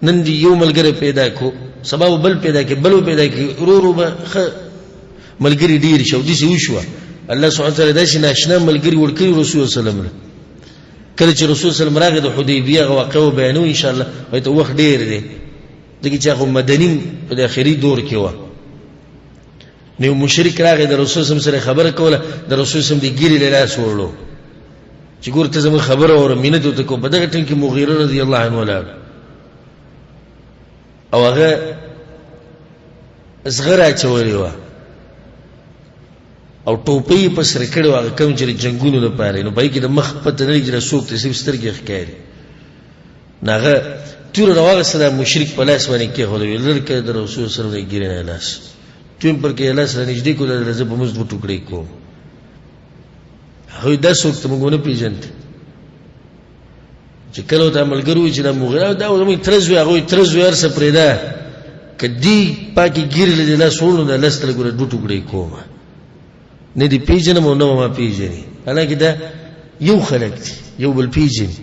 نن دې یو ملګری پیدا کړو، سبا به بل پیدا کړي، بل به پیدا کړي، ورو ورو به ښه ملګري ډېر شي. او داسې وشوه، الله سبحانه وتعالی داسې ناشنا ملګري ورکړي رسول الله صلی الله علیه وسلم له. کله چې رسول صلی الله علیه وسلم راغی د حدیبیه هغه واقعه به بیانوو انشاءالله، وایي ته وخت ډېر دی، ځکه چې هغه مدني په د اخري دور کې وه. نو یو مشرک راغی د رسول صلی الله علیه وسلم سره خبره کوله، د رسول صلی الله علیه وسلم د ږیرې له لاس وړلو چې ګوره ته زموږ خبره واوره، مینت ورته کوم. په دغه ټیم کې مغیره رضی الله عنه ولاړ او هغه زغره اچولې وه او ټوپۍ یې په سر کړې وه، هغه کوم چې د جنګونو لپاره، نو په هغې کې د مخ پته نه لګي چې دا څوک دی، صرف سترګې ښکاري. نو هغه توره راواخیسته، دا مشرک په لاس باندې کېښوده، ویل لرې کړه د رسول صلی الله علیه وسلم د ږیرې نه لاس. تویم پر کې لاس رانږدې کړو، دا زه په موږ دوه ټوکړې کوم. هغوی دا څوک ته موږ ونه پېژند. چې کله ورته ملګرو وویل چې دا مغیره دا زموږ تره زوی، هغوی تره زوی هر څه پرېږده، که دې پاکې ږیرې له دې لاس وړو نو دا لاس ته ګوره دوه ټوکړې کوم، نه دې پېژنم او نه به ما پېژني. حالانکه دا یو خلک دي، یو بل پېژني.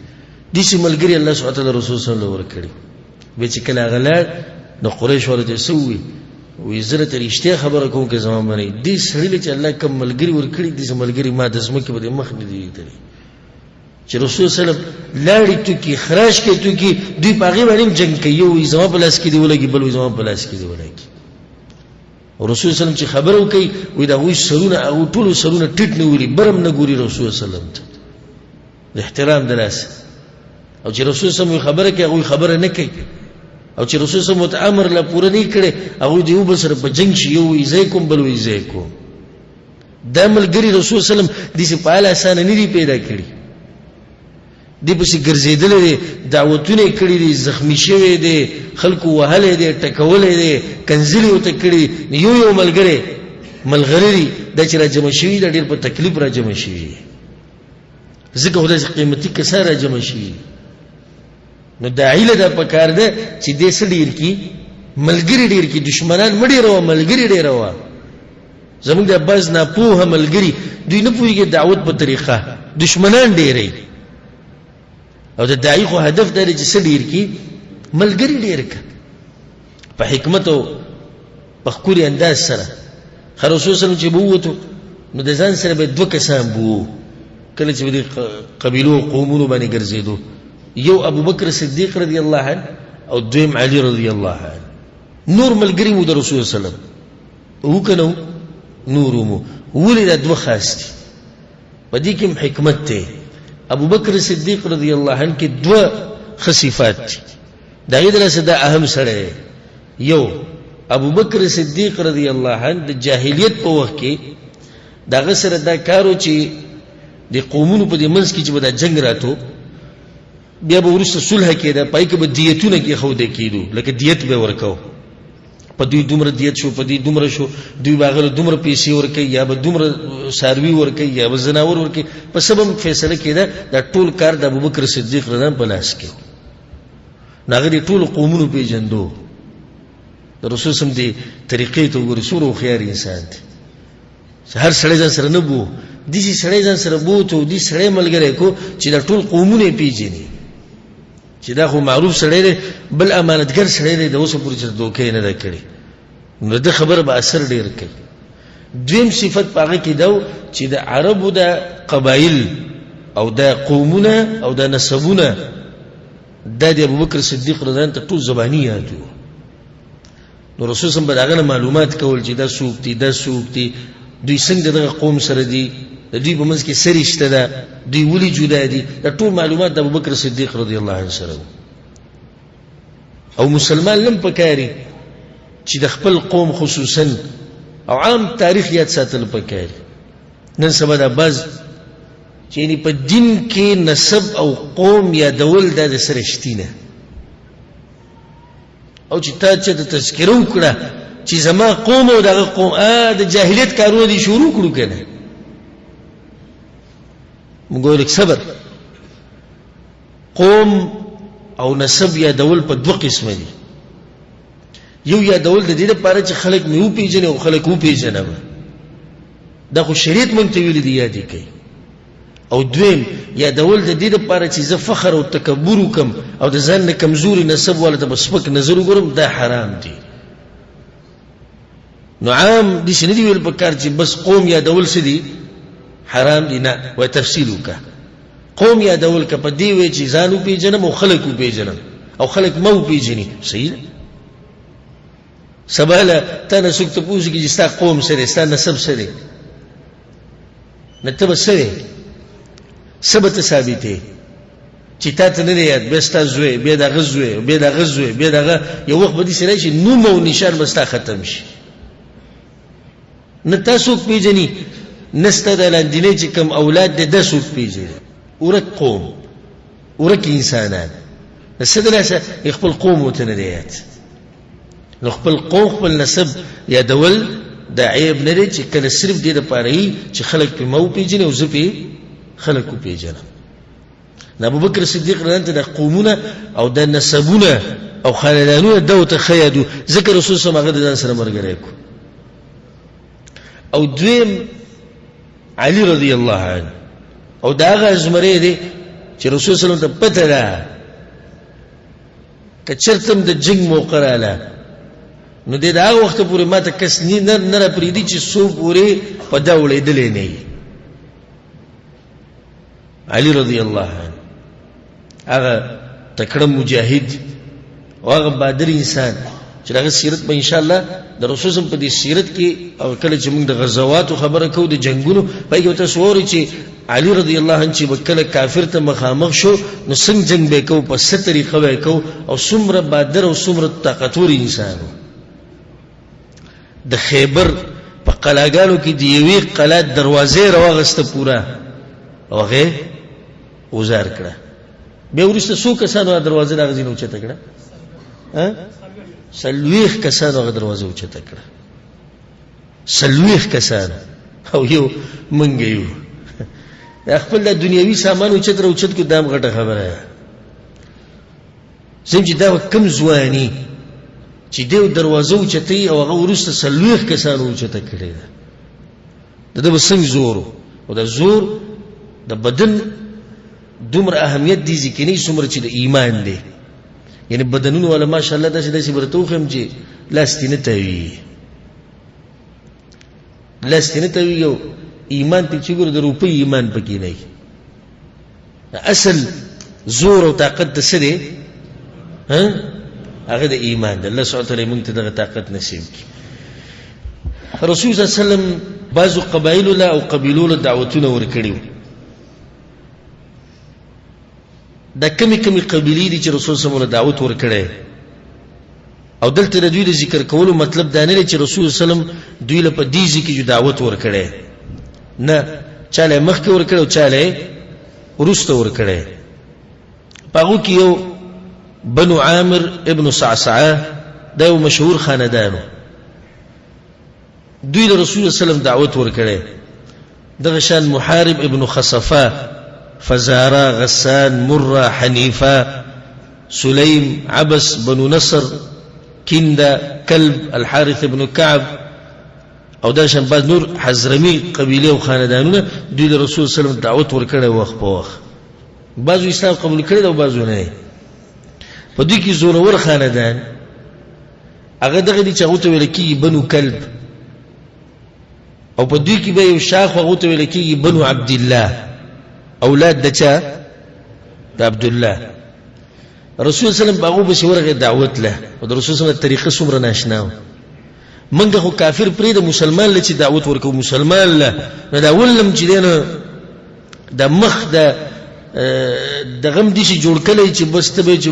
داسې ملګري الله سبحانه وتعالی رسول صلی الله علیه وسلم ورکړي. بیا چې کله هغه لاړ نو قریش والو ته څه وویل؟ وایي زه درته رښتیا خبره کوم که زما منئ، دې سړي له چې الله کوم ملګري ورکړي داسې ملګري ما د ځمکې په دې مخ نه دي لیدلي. چې رسول صلی الله علیه وسلم لاړې توکي خراش کې توکي، دوی په هغې باندې هم جنګ کوي، یو وایي زما په لاس کې دې ولګي، بل وایي زما په لاس کې دې ولګي. رسول صلی الله علیه وسلم چې خبره وکړي وایي د هغوی سرونه، هغو ټولو سرونه ټیټ نه ولي، برم نه ګوري رسول صلی الله علیه وسلم ته د احترام د لاسه. او چې رسول صلی الله علیه وسلم خبره کوي هغوی خبره نه کوي، او چې رسول صلی الله علیه وسلم ورته امر لا پوره نه کړی هغوی د یو بل سره په جنګ شي، یو وایي زه یې کوم، بل وایي زه یې کوم. دا ملګري رسول صلی الله علیه وسلم داسې په اله اسانه نه دي پیدا کړي، دې پسې ګرځېدلی دی، دعوتونه یې کړي دي، زخمي شوی دی، خلکو وهلی دی، ټکولی دی، کنځلې ورته کړي دي. یو یو ملګری ملغلري دا چې راجمع شوي دا ډېر په تکلیف راجمع شوي دي، ځکه خو داسې قیمتي کسان راجمع شوي دي. نو داعي له دا پکار ده چې دې څه ډېر کړي، ملګري ډېر کړي، دښمنان مه ډېروه، ملګري ډېروه. زموږ د بعض ناپوهه ملګري دوی نه پوهېږي دعوت په طریقه، دښمنان ډېروي. او د داعي خو هدف دا دی چې څه ډېر کړي، ملګري ډېر کړه په حکمت او په ښکلي انداز سره. ښه رسول صلی الله علیه وسلم چې به ووتو نو د ځان سره به دوه کسان بوو، کله چې به دې قبیلو او قومونو باندې ګرځېدو، یو ابوبکر صدیق رضی الله عنه او دویم علی رضی الله عنه. نور ملګري مو د رسول صلی الله علیه وسلم وو که نه وو؟ نور مو. ولې دا دوه خاص دي؟ په دې کې هم حکمت دی. ابوبکر صدیق رضی الله عنه کې دوه ښه صفات دي، د هغې د لاسه دا اهم سړی دی. یو ابوبکر صدیق رضی الله عنه د جاهلیت په وخت کې د هغه سره دا کار و چې د قومونو په دې منځ کې چې به دا جنګ راتو، بیا به وروسته صلح کېده، په هغې کې به دیتونه کېښودل کېدو، لکه دیت به یې ورکاو، په دوی دومره دیت شو، په دوی دومره شو، دوی به هغه له دومره پیسې ورکوي، یا به دومره څاروي ورکوي، یا به ځناور ورکوي، په څه به هم فیصله کېده. دا ټول کار د ابوبکر صدیق رضی الله عنه په لاس کې و. نو هغه دې ټولو قومونو پېژندو. د رسول سم دې طریقې ته وګورئ، څومره هوښیار انسان دی. هر سړی ځان سره نه بو، داسې سړی ځان سره بوتو، داسې سړی ملګری کو چې دا ټول قومونه یې پېژني، چې دا خو معروف سړی دی، بل امانتګر سړی دی، د اوسه پورې چې دوکه یې نه ده کړې، نو د ده خبره به اثر ډېر کوي. دویم صفت په هغه کې دا و چې د عربو دا قبایل او دا قومونه او دا نسبونه دا د ابوبکر صدیق رضی الله عنه ته ټول زباني یاد وو. نو رسول سم به د هغه نه معلومات کول چې دا څوک دي، دا څوک دي، دوی څنګه دغه قوم سره دي، د دوی په منځ کې څه رشته ده، دوی ولې جدا دي، دا ټول معلومات د ابوبکر صدیق رضی الله عنه سره وو. او مسلمان لم پکاري چې د خپل قوم خصوصا او عام تاریخ یاد ساتل پکاري. نن سبا دا بعض چې یعنی په دین کې نسب او قوم یادول دا د سره شتي نه، او چې تا چې د تذکره وکړه چې زما قوم او دغه قوم د جاهلیت کارونه دي شروع کړو که نه، موږ ویل صبر. قوم او نسب یادول په دوه قسمه دي. یو یادول د دې لپاره چې خلک مې وپېژني او خلک وپېژنم، دا خو شریعت مونږ ته ویلي دي یاد یې کوي. او دویم یادول د دې لپاره چې زه فخر او تکبر وکړم او د ځان نه کمزوري نسب والا ته په سپک نظر وګورم، دا حرام دي. نو عام داسې نه دي ویل په کار چې بس قوم یادول څه دي حرام دي، نه، وایي تفصیل وکړه. قوم یادول که په دې وی چې ځان وپېژنم او خلک وپېژنم او خلک ما وپېژني، صحیح ده. سبا له تا نه څوک تپوس وکړي چې ستا قوم څه دی، ستا نسب څه دی، نو ته به څه وې، څه به ته ثابتې چې تا ته نه دی یاد، بیا ستا زوی، بیا د هغه زوی، بیا د هغه زوی، بیا د هغه، یو وخت به داسې راشي نوم او نشان به ستا ختم شي. نه تا څوک پېژني، نه ستا د لاندینۍ چې کوم اولاد دی دا څوک پېژني. ورک قوم، ورک انسانان، د څه د لاسه خپل قوم ورته نه دی یاد. نو خپل قوم خپل نسب یادول دا عیب نه دی چې کله صرف دې دپاره وي چې خلک پرې ما وپېژني او زه پرې خلک وپېژنم. د ابوبکر صدیق رضی الله عنه د قومونه او د نسبونه او خاندانونه دا ورته ښه یادو، ځکه رسول صلی هغه د ځان سره ملګری کړو. او دویم علی رضی الله عنه، او دا هغه زمری دی چې رسول صلی الله علیه وسلم ته پته ده که چېرته هم د جنګ موقع راله نو دی د هغه وخته پورې ما ته کس نه نه راپرېږدي چې څو پورې په دا وړېدلی نه وي. علی رضی الله عنه هغه تکړه مجاهد او هغه بادر انسان چې هغه سیرت به ان شاء الله د رسول صم په دې سیرت کې، او کله چې موږ د غزواتو خبره کوو د جنگونو په کې تاسو اورئ چې علی رضی الله عنه چې به کله کافر ته مخامخ شو نو څنګه جنگ به کو، په څه طریقه به کو، او څومره بادر او څومره طاقتور انسان و. د خیبر په قلاګانو کې د یوې قلا دروازې راواغسته پوره او هغې وزار کړه. بیا وروسته څو کسانو هغه دروازه د هغه ځای نه اوچته کړه؟ 40 کسانو هغه دروازه اوچته کړه، 40 کسانو. او یو مونږ یو دا خپل د دنیوي سامان اوچت را اوچت کړو، دا هم غټه خبره ده. زم چې دا کم ځواني چې دی دروازه اوچتوي او هغه وروسته 40 کسانو اوچته کړې ده، د ده به څنګه زور و؟ او د زور د بدن دومره اهمیت دی ځکه نه څومره چې د ایمان دی. یعنې بدنونو والا ماشاءالله داسې داسې به درته وښیم چې لاس دې نه تاویږي، لاس دې نه تاویږي، او ایمان ته چې ګوره د روپۍ ایمان پکې نه وي. اصل زور او طاقت د څه دی؟ هغه د ایمان دی. الله سبحانه وتعالی موږ ته دغه طاقت نصیب کړي. رسول صلی الله علیه وسلم بعضو قبایلو له او قبیلو له دعوتونه ورکړي وو. دا کمې کمې قبیلې دي چې رسول صلی الله علیه وسلم دعوت ورکړی، او دلته د دوی د ذکر کولو مطلب دا نه دی چې رسول صلی الله علیه وسلم دوی له په دې ځای کې دعوت ورکړی، نه، چا له یې مخکې ورکړی او چا له یې وروسته ورکړی. په هغو کې یو بنو عامر ابن صعصعه، دا یو مشهور خاندان و، دوی له رسول الله صلی الله علیه وسلم دعوت ورکړی. دغه شان محارب ابن خصفه، فزاره، غسان، مره، حنیفه، سلیم، عبس، بنو نصر، کنده، کلب، الحارث ابن کعب، او دا شان بعض نور حضرمي قبیلې او خاندانونه دوی له رسول صلی الله علیه وسلم دعوت ورکړی وخت په وخت. بعضو اسلام قبول کړی او بعضو نه. په دوی کې زورور خاندان هغه دغه دي چې هغو ته ویل کېږي بنو کلب، او په دوی کې به یو شاخ هغو ته ویل کېږي بنو عبدالله، اولاد د چا؟ د عبدالله. رسول صلی الله علیه وسلم په هغو پسې ورغی دعوت له، او د رسول صلی الله علیه وسلم طریقه څومره ناشنا وه. موږ خو کافر پرېږده، مسلمان له چې دعوت ورکوو، مسلمان له نو دا ولم چې دی نو د مخ د دغه هم داسې جوړ کړی چې بس ته به چې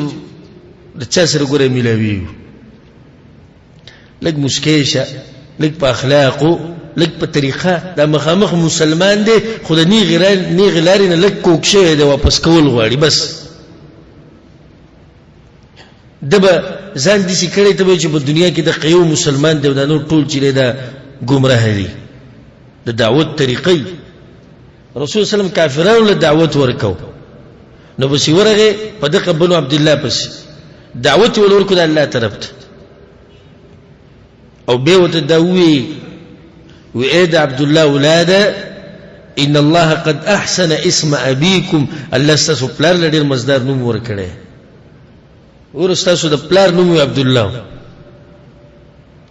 د چا سره ګوره میلاویږو، لږ موسکی شه، لږ په اخلاقو، لږ په طریقه. دا مخامخ مسلمان دی خو د نیغې لارې نه لږ کوږ شوی دی، واپس کول غواړي. بس ده به ځان داسې کړی ته به چې په دنیا کې دقه یو مسلمان دی او دا نور ټول چې دی دا ګمراه دي. د دعوت طریقې رسول صلی الله علیه وسلم کافرانو له دعوت ورکو، نو پسې ورغی په دغه بنو عبدالله پسې دعوت یې ول ورکړو د الله طرف ته، او بیا ورته دا وویل، وی ای د عبدالله اولاده، ان الله قد احسن اسم ابیکم، الله ستاسو پلار له ډېر مزدار نوم ورکړی. ګوره ستاسو د پلار نوم وي عبدالله،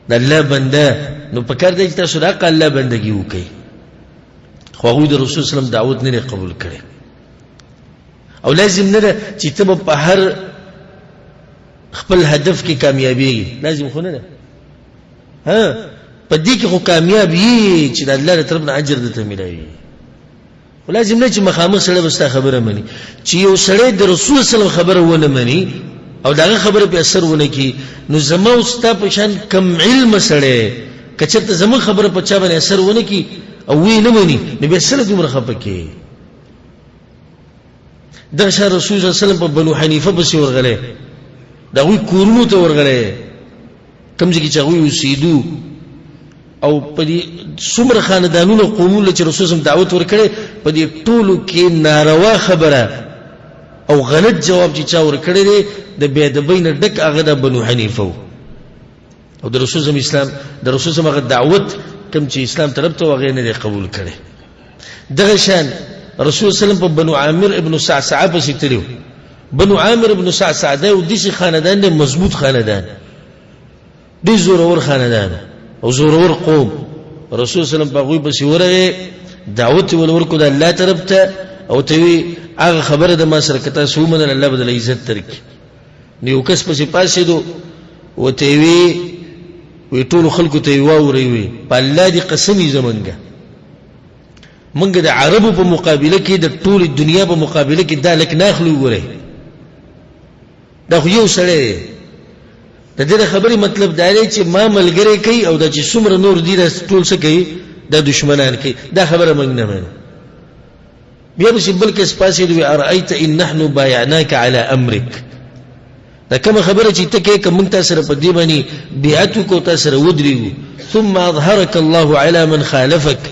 د الله بنده، نو پکار دی چې تاسو د حق الله بندګي وکړئ. خو هغوی د رسول سلام دعوت نه دی قبول کړی. او لازم نه ده چې ته به په هر خپل هدف کې کامیابېږي، لازم خو نه ده. ها په دې کې خو کامیاب یې چې د الله له طرف نه اجر درته میلاوي، خو لازم نه چې مخامخ سړی به ستا خبره مني. چې یو سړی د رسول صلی الله علیه وسلم خبره ونه مني او د هغه خبره پرې اثر ونه کړي، نو زما او ستا په شان کم علمه سړی که چېرته زموږ خبره په چا باندې اثر ونه کړي او ویې نه مني، نو بیا څه له دومره خفه کړي؟ دغه شان رسول صلی الله علیه وسلم په بنو حنیفه پسې ورغلی، د هغوی کورونو ته ورغلی، کوم ځای کې چې هغوی اوسېدو، او په دې څومره خاندانونو قومونو چې رسول صلی دعوت ورکړی، په دې ټولو کې ناروا خبره او غلط جواب چې چا ورکړی دی د بې ادبۍ نه ډک، هغه د بنو حنیفه و. او د رسول صلی اسلام د رسول صلی هغه دعوت کوم چې اسلام طرف ته هغه نه دی قبول کړی. دغه شان رسول صلی الله علیه وسلم په بنو عامر ابن صعصعه پسې تللی. بنو عامر ابن صعصعه دی یو داسې خاندان دی، مضبوط خاندان، ډېر زورور خاندان او زورور قوم. رسول صلی الله علیه وسلم په هغوی پسې ورغی، دعوت یې ول ورکړو د الله طرف ته، او ته وی هغه خبره د ما سره که تاسو ومنله الله به درله عزت درکړي. نو یو کس پسې پاڅېدو، ورته یې وی، وی ټولو خلکو ته یې واورئ، وی په الله دې قسم وي، مونږ د عربو په مقابله کې، د ټولې دنیا په مقابله کې دا لک نه اخلو. ګورئ دا خو یو سړی دی، د دې د خبرې مطلب دا دی چې ما ملګری کوي او دا چې څومره نور دي دا ټول څه کوي، دا دشمنان کوي، دا خبره موږ نه منو. بیا پسې بل کس پاڅېد، وی ارأیت ان نحن بایعناک علی امرک، دا کومه خبره چې ته کوې که موږ تا سره په دې باندې بیعت وکړو، تا سره ودرېږو، ثم اظهرک الله علی من خالفک،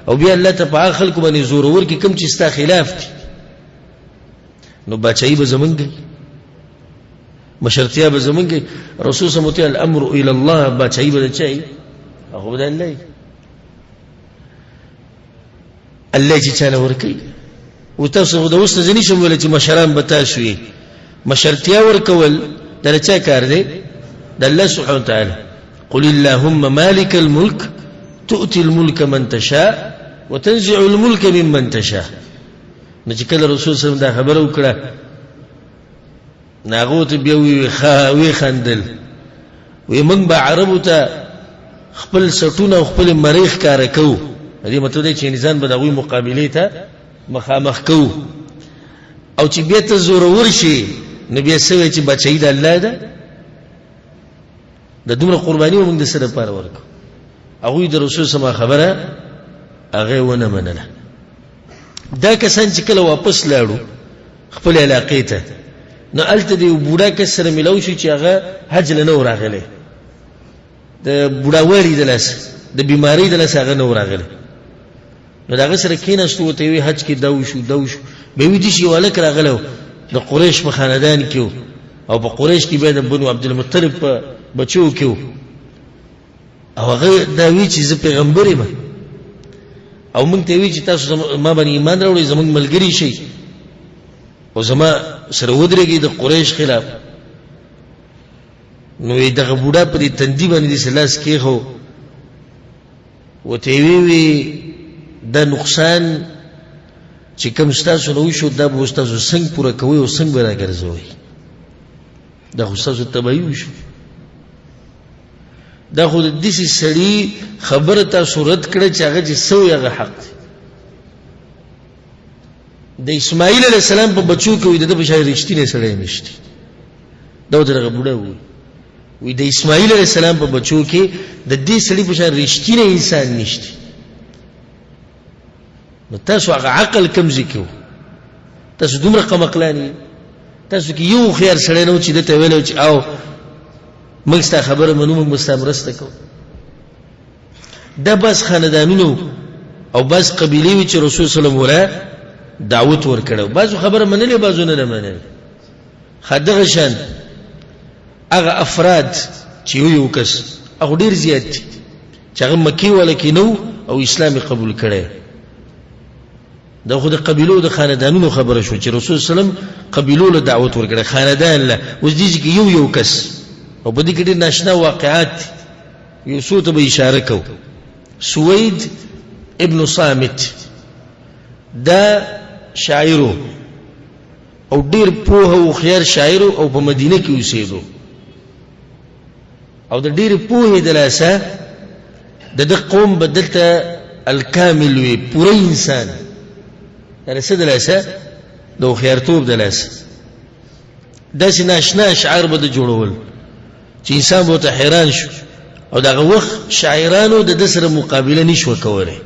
او بیا الله ته په هغه خلکو باندې زورور کړي کوم چې ستا خلاف دي، نو باچایي به زمونږ وي، مشرتیا به زمونږ وي. رسول صلی الله علیه وسلم الامر الی الله، باچایي به د چا وي؟ هغه به د الله وي، الله چې چاله ورکوي. او تاسو خو د اوس نه زه نشم ویلی چې مشران به تاسو یې، مشرتیا ورکول دا د چا کار دی؟ د الله سبحانه وتعالی. قل اللهم مالک الملک تؤتي الملک من تشاء وتنزع الملک ممن تشاء. نو چې کله رسول صلی الله علیه وسلم دا خبره وکړه، نو هغه ورته بیا ویې خندل، وی موږ به عربو ته خپل سټونه او خپلې مرۍ ښکاره کوو. د دې مطلب دی چې انسان به د هغوی مقابلې ته مخامخ کوو، او چې بیا ته زورور شي نو بیا څه وایي چې بچی د الله ده، د دومره قرباني به موږ د څه لپاره ورکړو؟ هغوی د رسول سما خبره هغه ونه منله. دا کسان چې کله واپس لاړو خپل علاقې ته، نو هلته د یو بوډا کس سره میلاو شو چې هغه حج له نه و راغلی، د بوډاوالي د لاسه، د بیمارۍ د لاسه هغه نه و راغلی. نو د هغه سره کښېناستو، ورته یې وویل حج کې دا وشو دا وشو. بیا ویې داسې یو هلک راغلی و د قریش په خاندان کې و، او په قریش کې بیا د بنو عبدالمطلب په بچو کې و، او هغه دا وی چې زه پیغمبر یم، او موږ ته وی چې تاسو ما باندې ایمان راوړئ، زموږ ملګري شئ او زما سره ودرېږئ د قریش خلاف. نو یې دغه بوډا په دې تندي باندې داسې لاس کېښو، ورته یې وویل دا نقصان چې کوم ستاسو نه وشو دا به اوس تاسو څنګه پوره کوئ او څنګه به راګرځوئ، دا خو ستاسو تباهي وشو، دا خو د داسې سړي خبره تاسو رد کړه چې هغه چې څه وایي هغه حق دی. د اسماعیل علیه السلام په بچو کې وایي د ده په شان رښتینی سړی نشته. دا ورته دغه بوډا وویل، وایي د اسماعیل علیه السلام په بچو کې د دې سړي په شان رښتینی انسان نشته. نو تاسو هغه عقل کوم ځای کې و؟ تاسو دومره قمقلان یئ، تاسو کې یو هوښیار سړی نه و چې ده ته ویلی چې او موږ ستا خبره منو، موږ به ستا مرسته کوو. دا بعض خاندانونه او بعض قبیلې وي چې رسول صلی الله علیه وسلم ولا دعوت ورکړی. بعضو خبره منلې، بعضو نه ده منلې. ښه دغه شان هغه افراد چې یو یو کس هغه ډېر زیات دي چې هغه مکې والا کې نه وو او اسلام یې قبول کړی. دا خو د قبیلو د خاندانونو خبره شوه چې رسول صلی الله علیه وسلم قبیلو له دعوت ورکړی، خاندان له. اوس دې کې یو یو کس، او په دې کې ډېر ناشنا واقعات دي، یو څو ته به اشاره کوو. سوید ابن صامت دا شاعر او ډېر پوه او هوښیار شاعر او په مدینه کې اوسېدو، او د ډېرې پوهې د لاسه د ده قوم به دلته الکامل وي، پوره انسان. د څه د لاسه؟ د هوښیارتوب د لاسه. داسې ناشنا اشعار به ده جوړول چې انسان به ورته حیران شو، او د هغه وخت شاعرانو د ده سره مقابله نشوه کولی.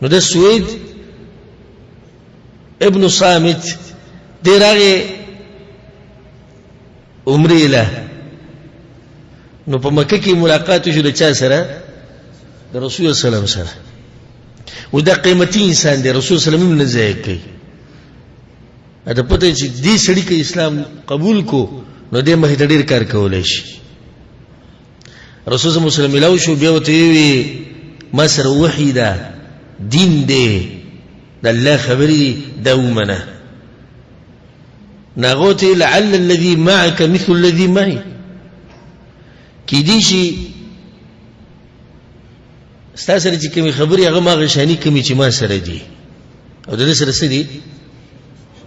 نو د سوید ابن صامت دی راغی عمرې له، نو په مکه کې ملاقات وشو د چا سره؟ د رسول الله صلی الله علیه وسلم سره. و دا قیمتي انسان دی، رسول صلی الله علیه وسلم نه ضایع کوي. دا پته چې دې سړي که اسلام قبول کو نو دې مخې ته ډېر کار کولی شي. رسول صلی الله علیه وسلم ملاو شو، بیا ورته یې وویل ما سره وحي ده، دین دی، د الله خبرې دي، دا ومنه. نو هغه ورته لعل الذي معك مثل الذي معي، کیدی شي ستا سره چې کومې خبرې هغه ما هغه شاني کومې چې ما سره دي، او د ده سره څه دي؟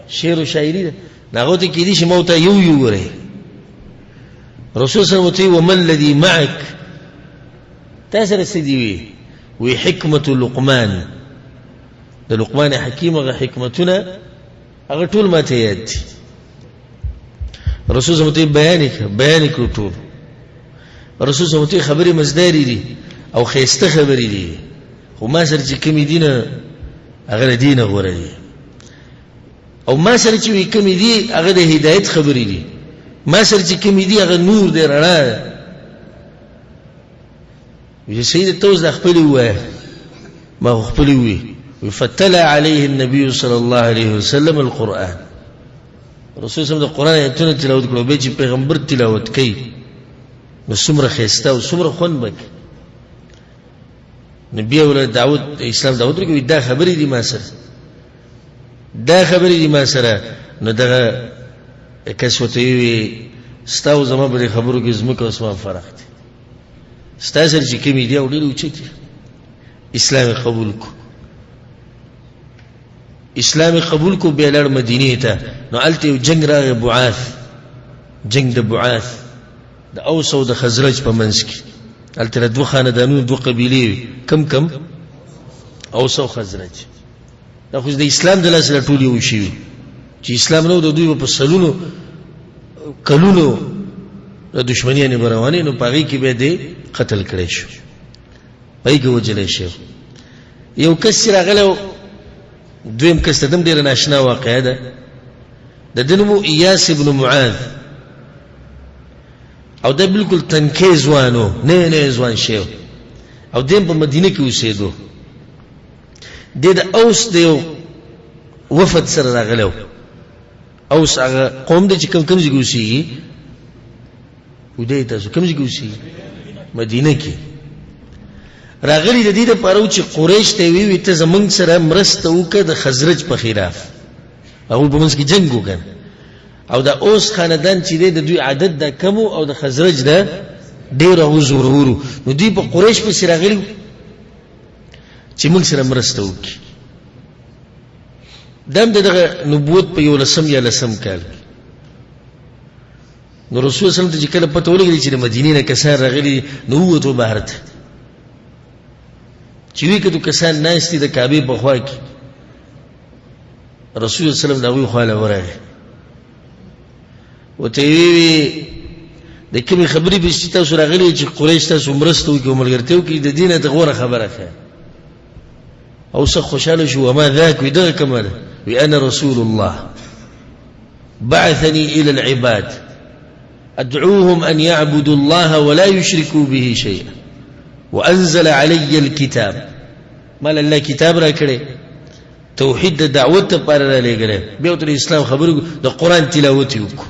شعر او شاعري ده. نو هغه ورته کیدی شي ما ورته یو یو وری. رسول صلی الله علیه وسلم وما الذي معك، تا سره څه دي؟ وي وی حکمة لقمان، د لقمان حکیم هغه حکمتونه هغه ټول ما ته یاد دي. رسول صلی الله علیه وسلم بیان کړ، بیان کړو ټول. رسول صلی الله علیه وسلم خبرې مزدارې دي او ښایسته خبرې دي، خو ما سره چې کومې دي نه هغه له دې نه غوره دي، او ما سره چې وي کومې دي هغه د هدایت خبرې دي، ما سره چې کومې دي هغه نور دی، رڼا ده. وایي سید ته اوس دا خپلې ووایه، ما خو خپلې ووایي. فتلا عليه النبي صلى الله عليه وسلم القرآن، رسول صلی الله علیه وسلم د قرآن آیتونه تلاوت کړو. بیا چې پیغمبر تلاوت کوي نو څومره ښایسته او څومره خوند به کوي. نو بیا ورله دعوت اسلام دعوت ورکوي، دا خبرې دي ما سره، دا خبرې دي ما سره. نو دغه کس ورته ووایي ستا او زما په دې خبرو کې ځمکه او اسمان فرق دی، ستا سره چې کومې دي او ډېرې اوچتې. اسلام یې قبول کړو، اسلام یې قبول کړو، بیا لاړ مدینې ته. نو هلته یو جنګ راغی، بعاث، جنګ د بعاث د اوس او د خزرج په منځ کې. هلته د دوه خاندانونو دوه قبیلې وې، کم کم اوس او خزرج. دا خو د اسلام د لاسه لا ټول یو شي وي، چې اسلام نه و د دوی به په سلونو کلونو د دښمنیانې به روانې، نو په هغې کې به دی قتل کړی شو، په هغې کې وژلی شو. یو کس چې راغلی و، دویم کس ته هم ډېره ناشنا واقعه ده، د ده نوم و ایاس ابن معاذ، او دا بالکل تنکی ځوان و، نوی نوی ځوان شی و، او دی هم په مدینه کې اوسېدو. دی د اوس د یو وفد سره راغلی و. اوس هغه قوم دی چې کوم کوم ځای کې اوسېږي، ودی تاسو کوم ځای کې اوسېږي؟ مدینه کې راغلي. د دې لپاره و چې قریش ته یې وویل ته زموږ سره مرسته وکړه د خزرج په خلاف، هغوی په منځ کې جنګ وکړ. او د اوس خاندان چې دی د دوی عدد دا کم و او د خزرج دا ډېر هغو زورور و، نو دوی په قریش پسې راغلي چې موږ سره مرسته وکړي. دا هم د دغه نبوت په یولسم یا لسم کال کې. نو رسول صلی الله علیه وسلم ته چې کله پته ولګېده چې د مدینې نه کسان راغلي دي، نو ووتو بهر ته، چې ویې کتو کسان ناست دي د کعبې په خوا کې. رسول الله صلی الله علیه وسلم د هغوی خوا له ورغی، ورته یې وویل د کومې خبرې پسې چې تاسو راغلي چې قریش تاسو مرسته وکړي او ملګرتیا وکړي، د دې نه ته غوره خبره ښیه. او څه خوشحاله شو، وما ذاک، وي دغه کومه ده؟ وي انا رسول الله بعثني الى العباد ادعوهم ان يعبدوا الله ولا يشركوا به شيئا وانزل علي الكتاب. مال الله کتاب را کړی، توحید د دعوت لپاره را لېږلی. بیا ورته د اسلام خبرې وکړو، د قرآن تلاوت یې وکړو.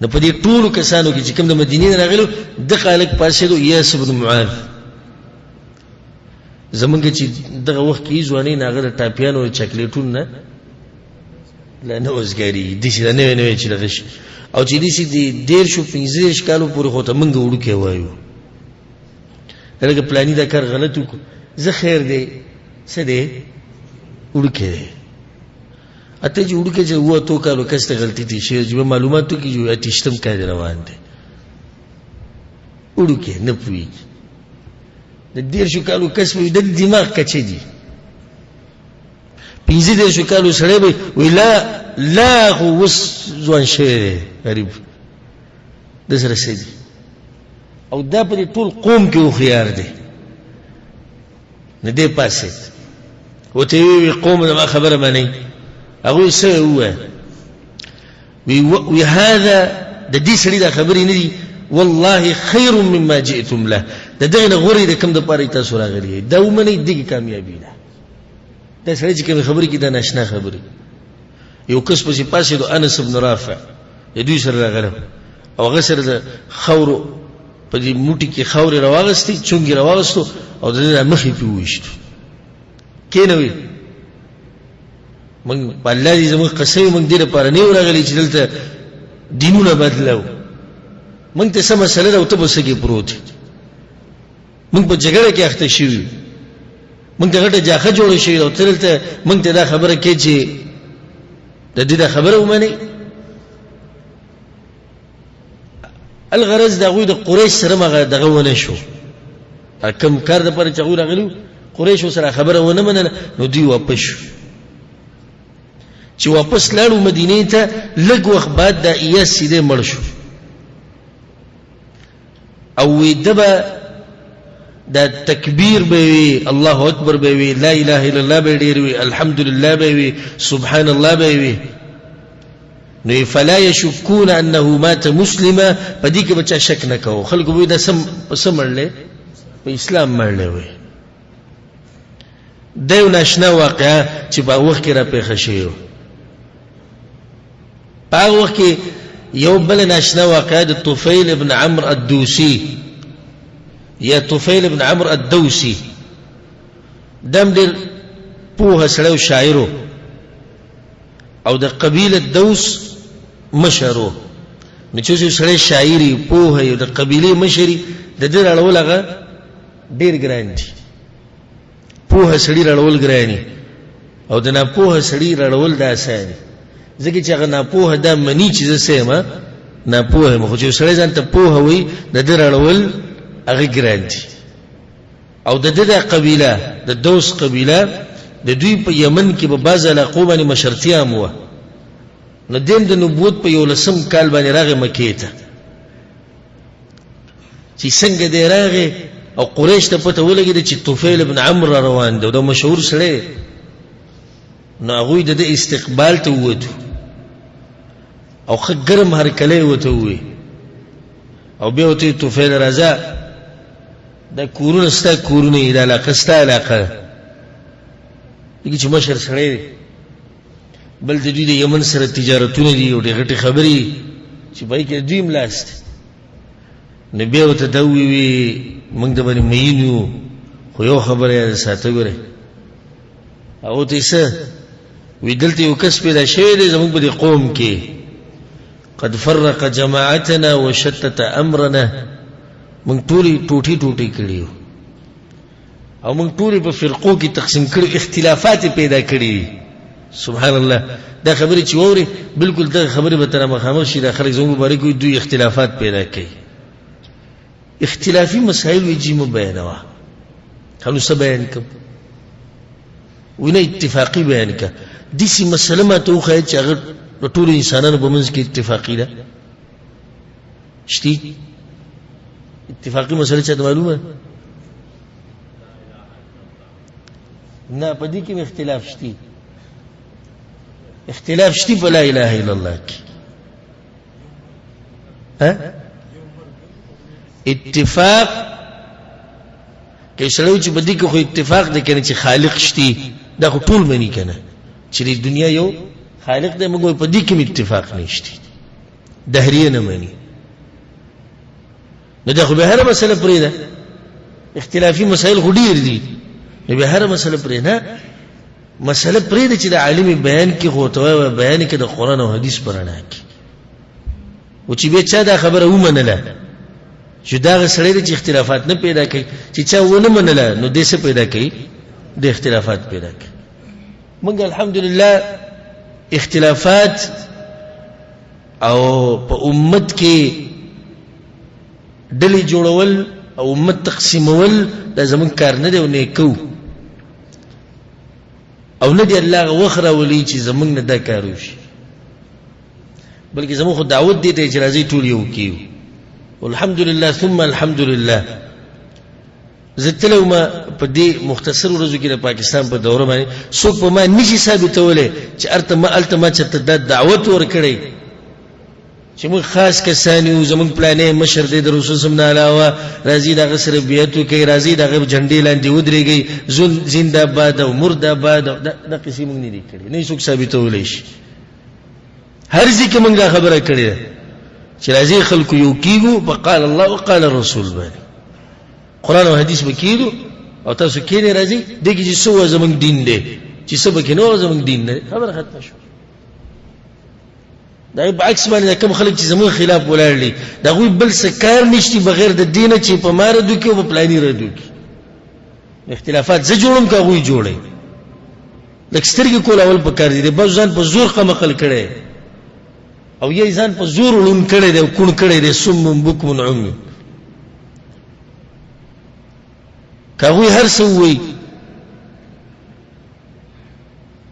نو په دې ټولو کسانو کې چې کوم د مدینې نه راغلي وو، دغه هلک پاڅېدو، ایاس بن معاذ. زمونږ چې دغه وخت کې ځواني نه، هغه د ټاپیانو د چاکلیټونو نه لا نه وزګارېږي، داسې دا نوی نوی چې دغه شي، او چې داسې د 30 35 کالو پورې خو ته مونږ وړوکی وایو، لکه پلاني دا کار غلط وکړو، زه خیر دی، څه دی، وړوکی دی. اته چې وړوکی چې اووه اتو کالو کس ته غلطي ترې شوې، چې به معلومات وکړي چې 28 کال روان دی، وړوکی نه پوهېږي. د 30 کالو کس به د دماغ کچه دي، 35 کالو سړی به وایي لا لا خو اوس ځوان شوی دی، غریب د سره څه دي. او دا په دې ټول قوم کې هوښیار دی. نو دی پاڅېد، ورته یې وویل قوم زما خبره منئ؟ هغوی څه وویل؟ وی هذا د دې سړي دا خبرې نه دي، والله خیر مما جئتم له، د دغې نه غوره د کوم دپاره تاسو راغلي یئ، دا ومنئ، دې کې کامیابي ده. دا سړی چې کومې خبرې کوي دا ناشنا خبرې. یو کس پسې پاڅېدو، انس بن رافع د دوی سره راغلی او هغه سره د خاورو په دې موټي کې خاورې راواغستې، چونګې راواغستو او د دې مخې پې وویشتو. کښېنوي، موږ په الله دې زموږ قسم، موږ دې لپاره نه یو راغلي چې دلته دینونه بدلو، موږ ته څه مسله ده او ته به څه کې پروت یې؟ موږ په جګړه کې اخته شوي، موږ ته غټه جاخه جوړه شوې ده او ته دلته موږ ته دا خبره کوې چې د دې دا خبره ومنې. الغرض د هغوی د قریش سره مغه دغه ونه شو، کوم کار دپاره چې هغوی راغلي وو قریشو سره خبره ونه منله، نو دوی واپس شو. چې واپس لاړو مدینې ته، لږ وخت بعد دا ایاس چې دی مړ شو. او وی ده به دا تکبیر به وي، الله اکبر به وي، لا اله الا الله به ډېر وي، الحمدلله به وي، سبحان الله به وي. نو فلا یشکون انه مات مسلما، په دې کې به چا شک نه کوو، خلکو به دا سم په څه مړلی، په اسلام مړلی وي. دا یو ناشنا واقعه چې په هغه وخت کې راپېښه شوې وه. په هغه وخت کې یو بل ناشنا واقعه د طفیل ابن عمرو الدوسي یا طفیل ابن عمرو الدوسي، دم ډېر پوه سړی او شاعر و او د قبیله دوس مشر و. نو چې یو سړی شاعري پوه یو د قبیلې مشري، د ده راړول هغه ډېر ګران دي. پوه سړي راړول ګران دي او د ناپوه سړي راړول دا اسان دي، ځکه چې هغه ناپوه دا مني چې زه څه یم، ناپوه یم، خو چې یو سړی ځان ته پوه وي د ده راړول هغه ګران دي. او د ده دا قبیله د دوس قبیله د دوی په یمن کې په بعض علاقو باندې مشرتیا هم وه. نو دی هم د نبوت په 11 کال باندې راغی مکې ته. چې څنګه دی راغی او قریش ته پته ولګېده چې طفیل ابن عمرو را روان دی او دا مشهور سړی، نو هغوی د ده استقبال ته ووتو او ښه ګرم هرکلی یې ورته وویل. او بیا ورته ویل، طفیل راځه، دا کورونه ستا کورونه دي، دا علاقه ستا علاقه ده. ځکه چې مشر سړی دی، بل د دوی د یمن سره تجارتونه دي او ډېرې غټې خبرې چې په هغې کې د دوی هم لاس دی. نو بیا ورته دا وویل، موږ د باندې میین یو، خو یو خبره یاد ساته ګورې. هغه ته یې څه وی، دلته یو کس پیدا شوی دی زموږ په دې قوم کې، قد فرق جماعتنا وشتت امرنا، موږ ټولې ټوټې ټوټې کړي یو او موږ ټولې په فرقو کې تقسیم کړي، اختلافات یې پیدا کړي دي. سبحان الله، دا خبرې چې واورې بالکل دغه خبرې به تر مخامخ شي. دا خلک زموږ مبارک وي، دوی اختلافات پیدا کوي، اختلافي مسایل وي چې مه بیانوه. هلو څه بیان کړم؟ وینه اتفاقي بیان کړه. داسې مسله ما ته وښایه چې هغه د ټولو انسانانو په منځ کې اتفاقي ده. شتي اتفاقي مسله چاته معلومه؟ نه، په دې کې اختلاف شتي، اختلاف شتي په لا اله الا الله کې. ها اتفاق کې سړی چې په دې کې خو اتفاق دی کنه چې خالق شتي، دا خو ټول مني که نه چې د دنیا یو خالق دی، موږ په دې کې اتفاق نشته، دهریه نه مني. نو دا خو به هره مسله پرېږده، اختلافي مسایل خو ډېر دي، نو به هره مسله پرېږده، نه مسله پرېږده چې د عالم بیان کې خو ورته وایه، بیان کې د قرآن او حدیث په رڼا کې. او چې بیا چا دا خبره ومنله چې دا هغه سړی دی چې اختلافات نه پیدا کوي، چې چا ونه منله نو دی څه پیدا کوي؟ د اختلافات پیدا کوي. موږ الحمدلله اختلافات او په امت کې ډلې جوړول او امت تقسیمول دا زموږ کار نه دی او نه یې کوو، او نه دی الله هغه وخت راولي چې زموږ نه دا کار وشي، بلکې زموږ خو دعوت دی ته چې راځئ ټول یو کیو. الحمدلله ثم الحمدلله. زه تللی وم په دې مختصر ورځو کې د پاکستان په دوره باندې، څوک په ما نشي ثابتولی چې هلته ما هلته ما چېرته دا دعوت ورکړی چې موږ خاص کسان یو، زموږ پلانی مشر دی د رسول صم نه علاوه، راځي د هغه سره بیعت وکړئ، راځي د هغه جنډې لاندې ودرېږئ، زنده باد او مرده باد، دا قصې موږ نه دي کړې، نه یې څوک ثابتولی شي. هر ځای کې موږ دا خبره کړې ده چې راځي خلکو یو کېږو په قال الله او قال الرسول باندې، قرآن او حدیث به کېږو او تاسو کېنئ راځي، دې کې چې څه وه زموږ دین دی، چې څه پکې نه وه زموږ دین نه دی، خبره ختمه شوه. دا په عکس باندې دا کوم خلک چې زموږ خلاف ولاړ دي، د هغوی بل څه کار نشته بغیر د دې نه چې په ما رد وکړي او په پلاني رد وکړي. اختلافات زه جوړوم که هغوی جوړوي؟ لږ سترګې کول اول په کار دي. د بعضو ځان په زور قمقل کړی او یا یې ځان په زور ړوند کړی دی او کوڼ کړی دی، صم بکم عمی. که هغوی هر څه ووایي،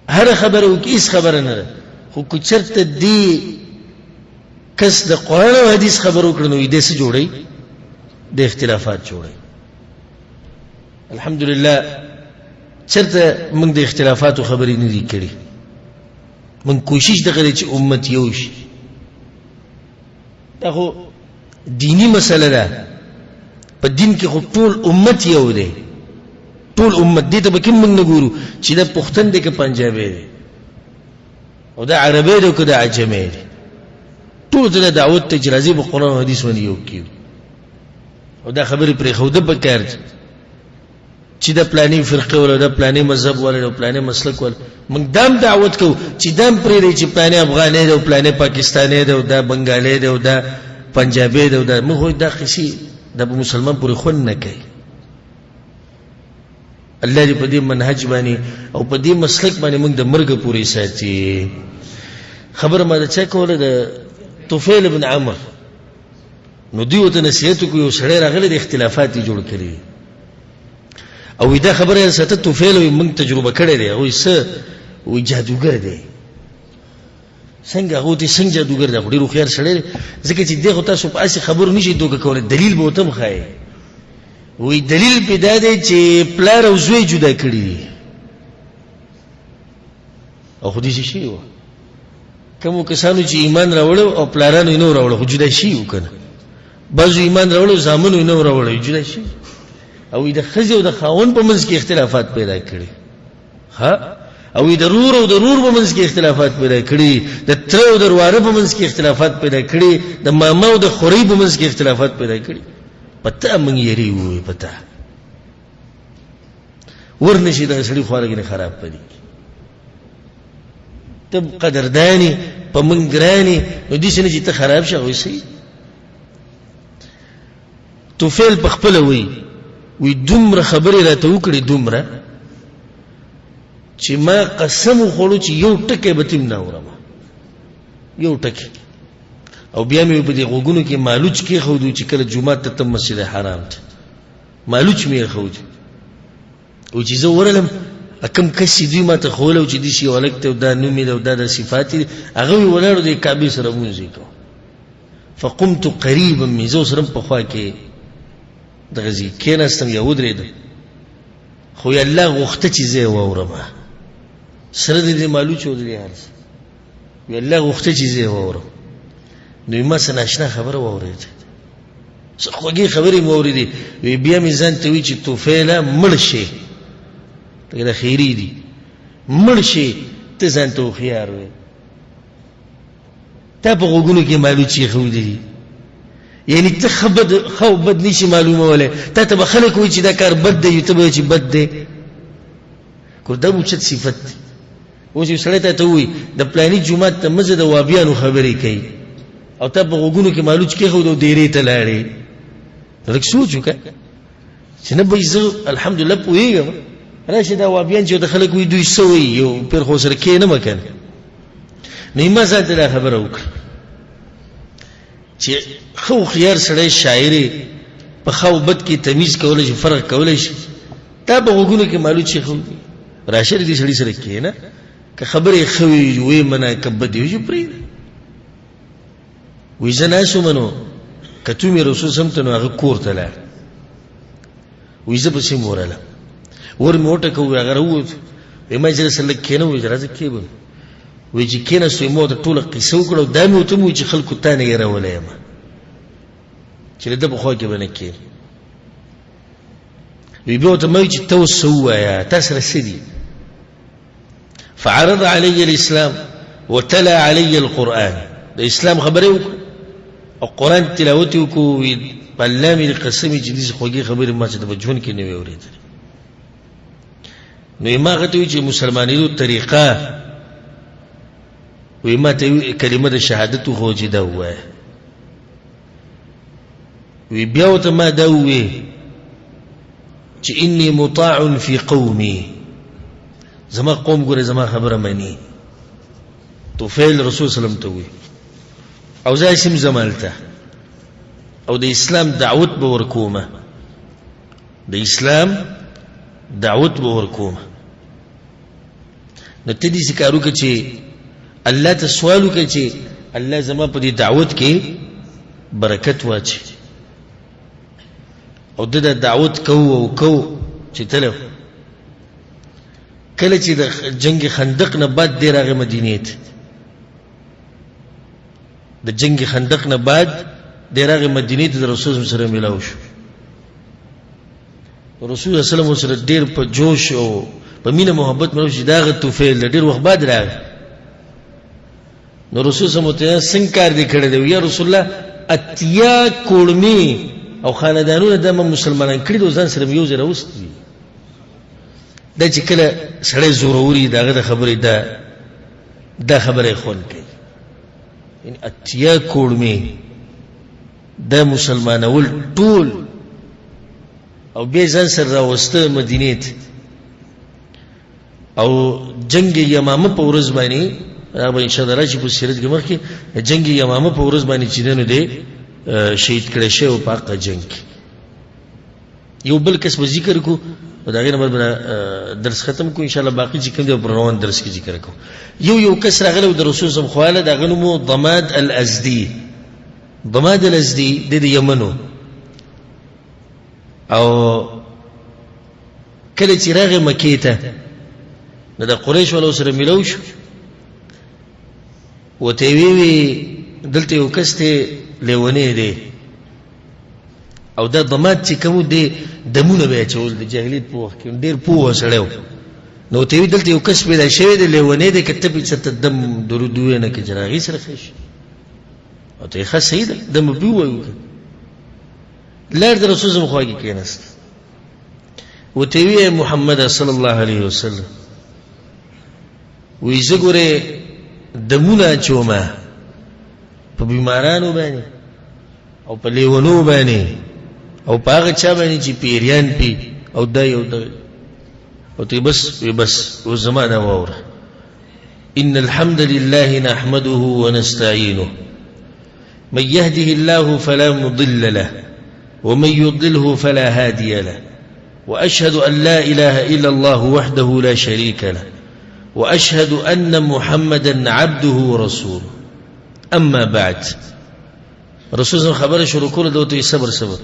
هره خبره وکړي، هېڅ خبره نه ده، خو که چېرته دې کس د قرآن او حدیث خبره وکړه نو دې څه جوړوي؟ د اختلافات جوړوي. الحمدلله چېرته موږ د اختلافاتو خبرې نه دي کړې، موږ کوشش دغه دی چې امت یو شي. دا خو دیني مسله ده، په دین کې خو ټول امت یو دی، ټول امت دې ته به کوم موږ نه ګورو چې دا پښتون دی که پنجابی دی، او دا عربی دی که دا عجمی دی، ټول ته دا دعوت ته چې راځي په قرآن او حدیث باندې یو کېږو. او دا خبرې پرېښوده پکار دي چې دا پلانې فرقې والا، دا پلانې مذهب والا، دا پلانې مسلک والا، موږ دا هم دعوت کوو چې دا هم پرېږدئ چې پلانې افغاني دی او پلانې پاکستانی دی او دا بنګالی دی او دا پنجابی دی او دا، موږ دا قصې دا په مسلمان پورې خوند نه کوي. الله دې په دې منهج باندې او په دې مسلک باندې موږ د مرګ پورې ساتي. خبره ما د چا کوله؟ د طفیل بن عمر. نو دوی ورته نصیحت وکړو، یو سړی راغلی دی، اختلافات یې جوړ کړي دي، او دا خبره یې ساته طفیل وایي موږ تجربه کړې دی. هغوی څه وایي؟ جادوګر دی. څنګه؟ هغه ته څنګه جادوګر دی؟ خو ډېر هوښیار سړی دی، ځکه چې دی خو تاسو په هسې خبرو نه شئ دوکه کولی، دلیل به ورته هم ښایي. وایي دلیل پرې دا دی چې پلار او زوی جدا کړي دي، او خو داسې شوي وه. کومو کسانو چې ایمان راوړی او پلارانو یې نه راوړی، خو جدا شوي وو که نه؟ بعضو ایمان راوړی، زامنو یې نه راوړی، جدا شوي. او د ښځې او د خاوند په منځ کې اختلافات پیدا کړي، ها، او د رور او د رور په منځ کې اختلافات پیدا کړي، د تره او د ورواره په منځ کې اختلافات پیدا کړي، د ماما او د خورۍ په منځ کې اختلافات پیدا کړي. پته موږ یریږو، پته ورنشي دغه سړي خوا لګې خراب پدې ته قدرداني په موږ ګراني، نو داسې نه چې ته خراب شې، هغوی صحیح. طفیل په خپله وایي، وایي دومره خبرې راته وکړې، دومره چې ما قسم وخوړو چې یو ټکی به تیم نه اورم، یو ټکی. او بیا مې په دې غوږونو کې مالوچ کېښودو چې کله جومات ته تم مسجد حرام ته مالوچ مې ایښود، او چې زه ورغلم کوم کس چې دوی ماته ښوولی و چې داسې یو هلک دی او دا نوم یې دی او دا د صفات یې دي، هغه وي ولاړو د کعبې سره لمونځ یې کوو. فقمت قریبا من، زه ورسره په خوا کې دغه ځای کښېناستم یا ودرېدم، خو یې الله غوښته چې زه یې واورم، سره د دې مالوچ او د دې هر څه، وی الله غوښته چې زه یې واورم. نو یې ما څه ناشنا خبره واورېده، څه خوږې خبرې مې واورېدې. وی بیا مې ځان ته وی چې طفیله مړ شي، لکه دا خیرې دي. مړ شي، ته ځان ته هوښیار وې، تا په غوږونو کې مالوچ ایښودي دي، یعنی ته ښه بد، ښه او بد نشي معلومولی. تا ته به خلک وایي چې دا کار بد دی، ته به وایې چې بد دی. ګور دا اوچت صفت دی. اوس یو سړی تا ته ووایي د پلاني جومات ته مه ځه، د وابیانو خبرې کوي، او تا په غوږونو کې مالوچ کېښود او دېرې ته لاړې، نو لږ سوچ وکړه چې نه به زه الحمدلله پوهېږم. راشه دا وابیان چې د خلک وایي دوی څه وایي، یو پیر خو سره کښېنم که نه. نو ما ځان ته دا خبره وکړه چې ښه هوښیار سړی شاعر په ښه او بد کې تمیز کولی شي، فرق کولی شي. تا په غوږونو کې مالوچ ایښودي، راشه د دې سړي سره کښېنه، که خبرې یې ښه وي ویې منه، که بدې وي پرېږده. وایي زه ناست وم، نو کتو مې رسول سم ته، نو هغه کور ته لاړ. وایي زه پسې هم ورغلم، ور مې وټکوه، هغه راووت. وایي ما چې سره لږ کښېنه، وایي راځه کښېنه. وایي چې کښېناستو، ما ورته ټوله قصه وکړه، او دا مې ورته وویل چې خلکو تا نه هېرولی یم، چې د ده په خوا کې به نه کښېنې. وایي بیا ورته ما وویل چې ته اوس څه ووایه، تا سره څه دي؟ فعرض علی الاسلام وتلا علی القرآن، د اسلام خبرې وکړه او قرآن تلاوت یې وکړو. وایي په الله مې د قسم چې داسې خوږې خبرې ما چې په ژوند کې نه وې اورېدلې. نو یې ما هغه ته وویل چې مسلمانېدو طریقه، وایي ما ته کلمه د شهادت وښوه چې دا ووایه. وی بیا ورته ما دا ووی چې انی مطاع فی قومي، زما قوم ګوره زما خبره مني. طفیل رسول سلام ته وی او زه سم زمالته او د اسلام دعوت به ورکومه، د اسلام دعوت به ورکومه. نو ته داسې کار وکړه چې الله ته سوال وکړه چې الله زما په دې دعوت کې برکت واچي. او د دعوت کو او کو چې تلو. کله چې د جنگ خندق نه بعد دی راغی مدینې ته، د جنگ خندق نه بعد دی راغی مدینې ته، د رسول سره ملاو شو. رسول الله صلی الله علیه وسلم سره ډیر په جوش او په مینه محبت ملاو شو. داغه طفیل ډیر وخت بعد راغی. نو رسول صلی الله علیه وسلم څنګه کار دی کړی دی؟ یا رسول الله 80 کورمې او خاندانونه د مسلمانان کړي دي، ځان سره یو ځای راوستي دي. دا چې کله سړی زوروري د هغه د خبرې دا خبره یې خوند کوي. یعنې 80 کورمې دا مسلمانول ټول او بیا ځان سره راوسته مدینې ته. او جنگ یمامه په ورځ باندې هغه به انشاءالله راشي په سیرت کې مخکې، جنگ یمامه په ورځ باندې چې دی نو دی شهید کړی شوی و په هغه جنګ کې. یو بل کس به ذکر کو او د هغې نه بعد به درس ختم کړو انشاءالله. باقي چې کوم دی په روان درس کې ذکر کوو. یو یو کس راغلی و د رسول صاحب خواله، د هغه نوم و ضماد الازدي. ضماد الازدي دی د یمن و. او کله چې راغی مکې ته نو د قریش والو سره میلاو شو، ورته یې وویل دلته یو کس دی لیونی دی، او دا ضماد چې کوم دی دمونه به یې اچول د جاهلیت په وخت کې، ډېر پوه سړی و. نو ورته یې وویل دلته یو کس پیدا شوی دی لیونی دی، که ته پرې چېرته دم درود ووایې نه که چې هغې سره ښه شي. ورته یې ښه صحیح ده دم به پرې ووایو. لاړ د رسول زم خوا کې کښېناست، ورته یې وویل محمد صلی الله علیه وسلم، وایي زه ګورې دمونه اچومه په بیمارانو باندې او په لیونو باندې او په هغه چا باندې چې پیریان پي او دا یو دا. او ته بس وی بس اوس زما دا واوره. إن الحمد لله نحمده ونستعينه من يهده الله فلا مضل له ومن يضلله فلا هادي له وأشهد أن لا إله إلا الله وحده لا شريك له وأشهد أن محمدا عبده ورسوله أما بعد. رسول الله خبر شروع کول دوته صبر صبر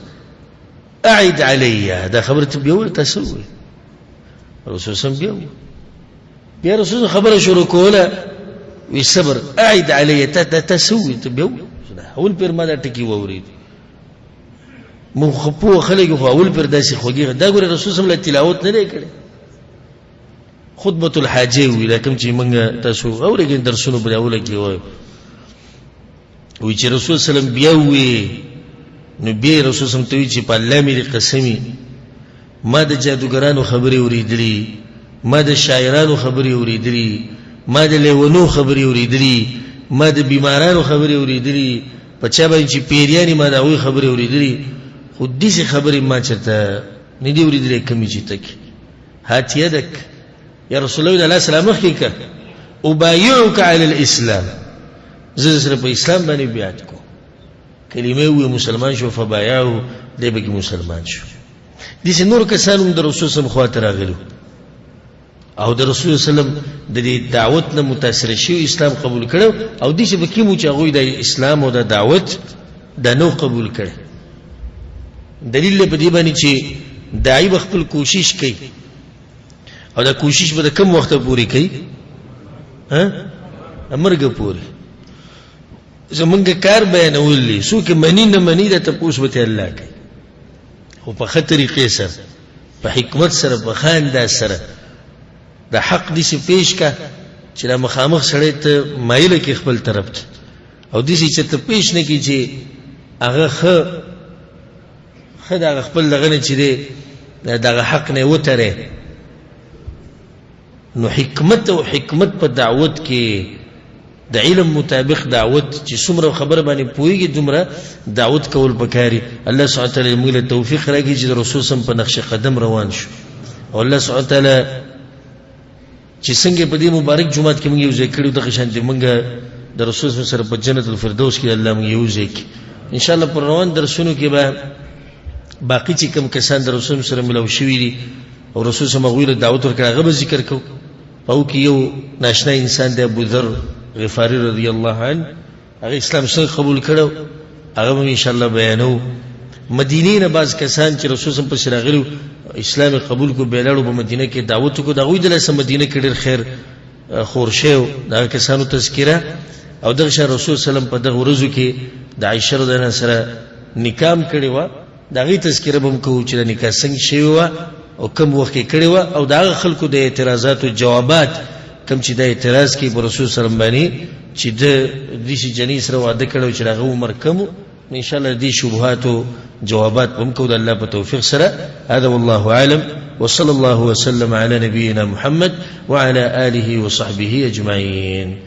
أعد علي دا خبر تبيول تسوي رسول الله بيول بیا رسول خبر شروع کوله وی صبر أعد علي تسوي تبيول اول پر ما دا ټکی وورید. مونږ خو پوه خلک خو اول پر داسې خوږېږه. دا ګوره رسول صلی الله تلاوت نه دی کړی. خطبة الحاجه وی، دا کوم چې موږ تاسو اورېږئ درسونو په اوله کې وایو، وی چې رسول صلی الله علیه وسلم بیا وی، نو بیا رسول صلی الله علیه وسلم ته وی چې په الله مې دې قسمي، ما د جادوګرانو خبرې اورېدلي، ما د شاعرانو خبرې اورېدلي، ما د لیونو خبرې اورېدلي، ما د بیمارانو خبرې اورېدلي، په چا باندې چې پیریانې ما د هغوی خبرې اورېدلي، خو داسې خبرې ما چېرته نه دي اورېدلې کومې چې ته کې. هات يدک یا رسول الله، د الله سره مخکې که، ابايعك على الاسلام، زه سره په اسلام باندې بیعت کوم. کلمه وویل، مسلمان شو، فبایعه، دی پکې مسلمان شو. داسې نور کسان هم د رسول صلی خوا ته راغلي او د رسول صلی الله علیه وسلم د دې دعوت نه متاثر شوي، اسلام قبول کړو، او داسې پکې مو چې هغوی د اسلام او د دعوت د نو قبول کړي. دلیل په دې باندې چې داعي به خپل کوشش کوي، او دا کوشش به د کم وخته پورې کوي؟ مرګ پورې. زمونږ کار بیانول دي، څوک مني نه مني دا تپوس به ترې الله کوي، خو په ښه طریقې سره، په حکمت سره، په ښه انداز سره د حق داسې پیش کا چې دا مخامخ سړی ته مایله کړي خپل طرف ته، او داسې چېرته پیش نه کړي چې هغه ښه دغه خپل دغه نه چې دی دغه حق نه وترې. نو حکمت او حکمت په دعوت کې د علم مطابق دعوت چې څومره خبره باندې پوهېږي دومره دعوت کول پکاري. الله سبحانه وتعالی موږ له توفیق راکړي چې د رسول سم په نقش قدم روان شو، او الله سبحانه وتعالی چې څنګه په دې مبارک جومات کې موږ یو ځای کړو، دغه شان دې موږ د رسول سم سره په جنت الفردوس کې الله موږ یو ځای کړي. ان شاء الله پر روان درسونو کې به باقي چې کوم کسان د رسول سره ملاو شوي دي او رسول سم هغوی له دعوت ورکړه هغه به ذکر کوو. په هغو کې یو ناشنا انسان دی، ابو ذر غفاري رضی الله عنه، هغه اسلام څنګه قبول کړو هغه به ان شاء الله بیانوو. مدینې نه بعض کسان چې رسول سم پسې راغلي اسلام یې قبول کړو، بیا لاړو په مدینه کې دعوت وکړو، د هغوی د لاسه مدینه کې ډېر خیر خور شوی و، د هغه کسانو تذکره. او دغه شان رسول صلی الله علیه وسلم په دغه ورځو کې د عایشه رضی الله عنها سره نکاح هم کړې وه، د هغې تذکره به هم کوو چې د نکاح څنګه شوې وه او کوم وخت کې کړې وه، او د هغه خلکو د اعتراضاتو جوابات کوم چې دا اعتراض کوي په رسول صلی الله علیه وسلم باندې چې ده داسې جنۍ سره واده کړی و چې د هغه عمر کم و. ان شاء الله دې شبهاتو جوابات به هم کوو د الله په توفیق سره. هذا والله اعلم، وصلى الله وسلم على نبينا محمد وعلى آله وصحبه أجمعين.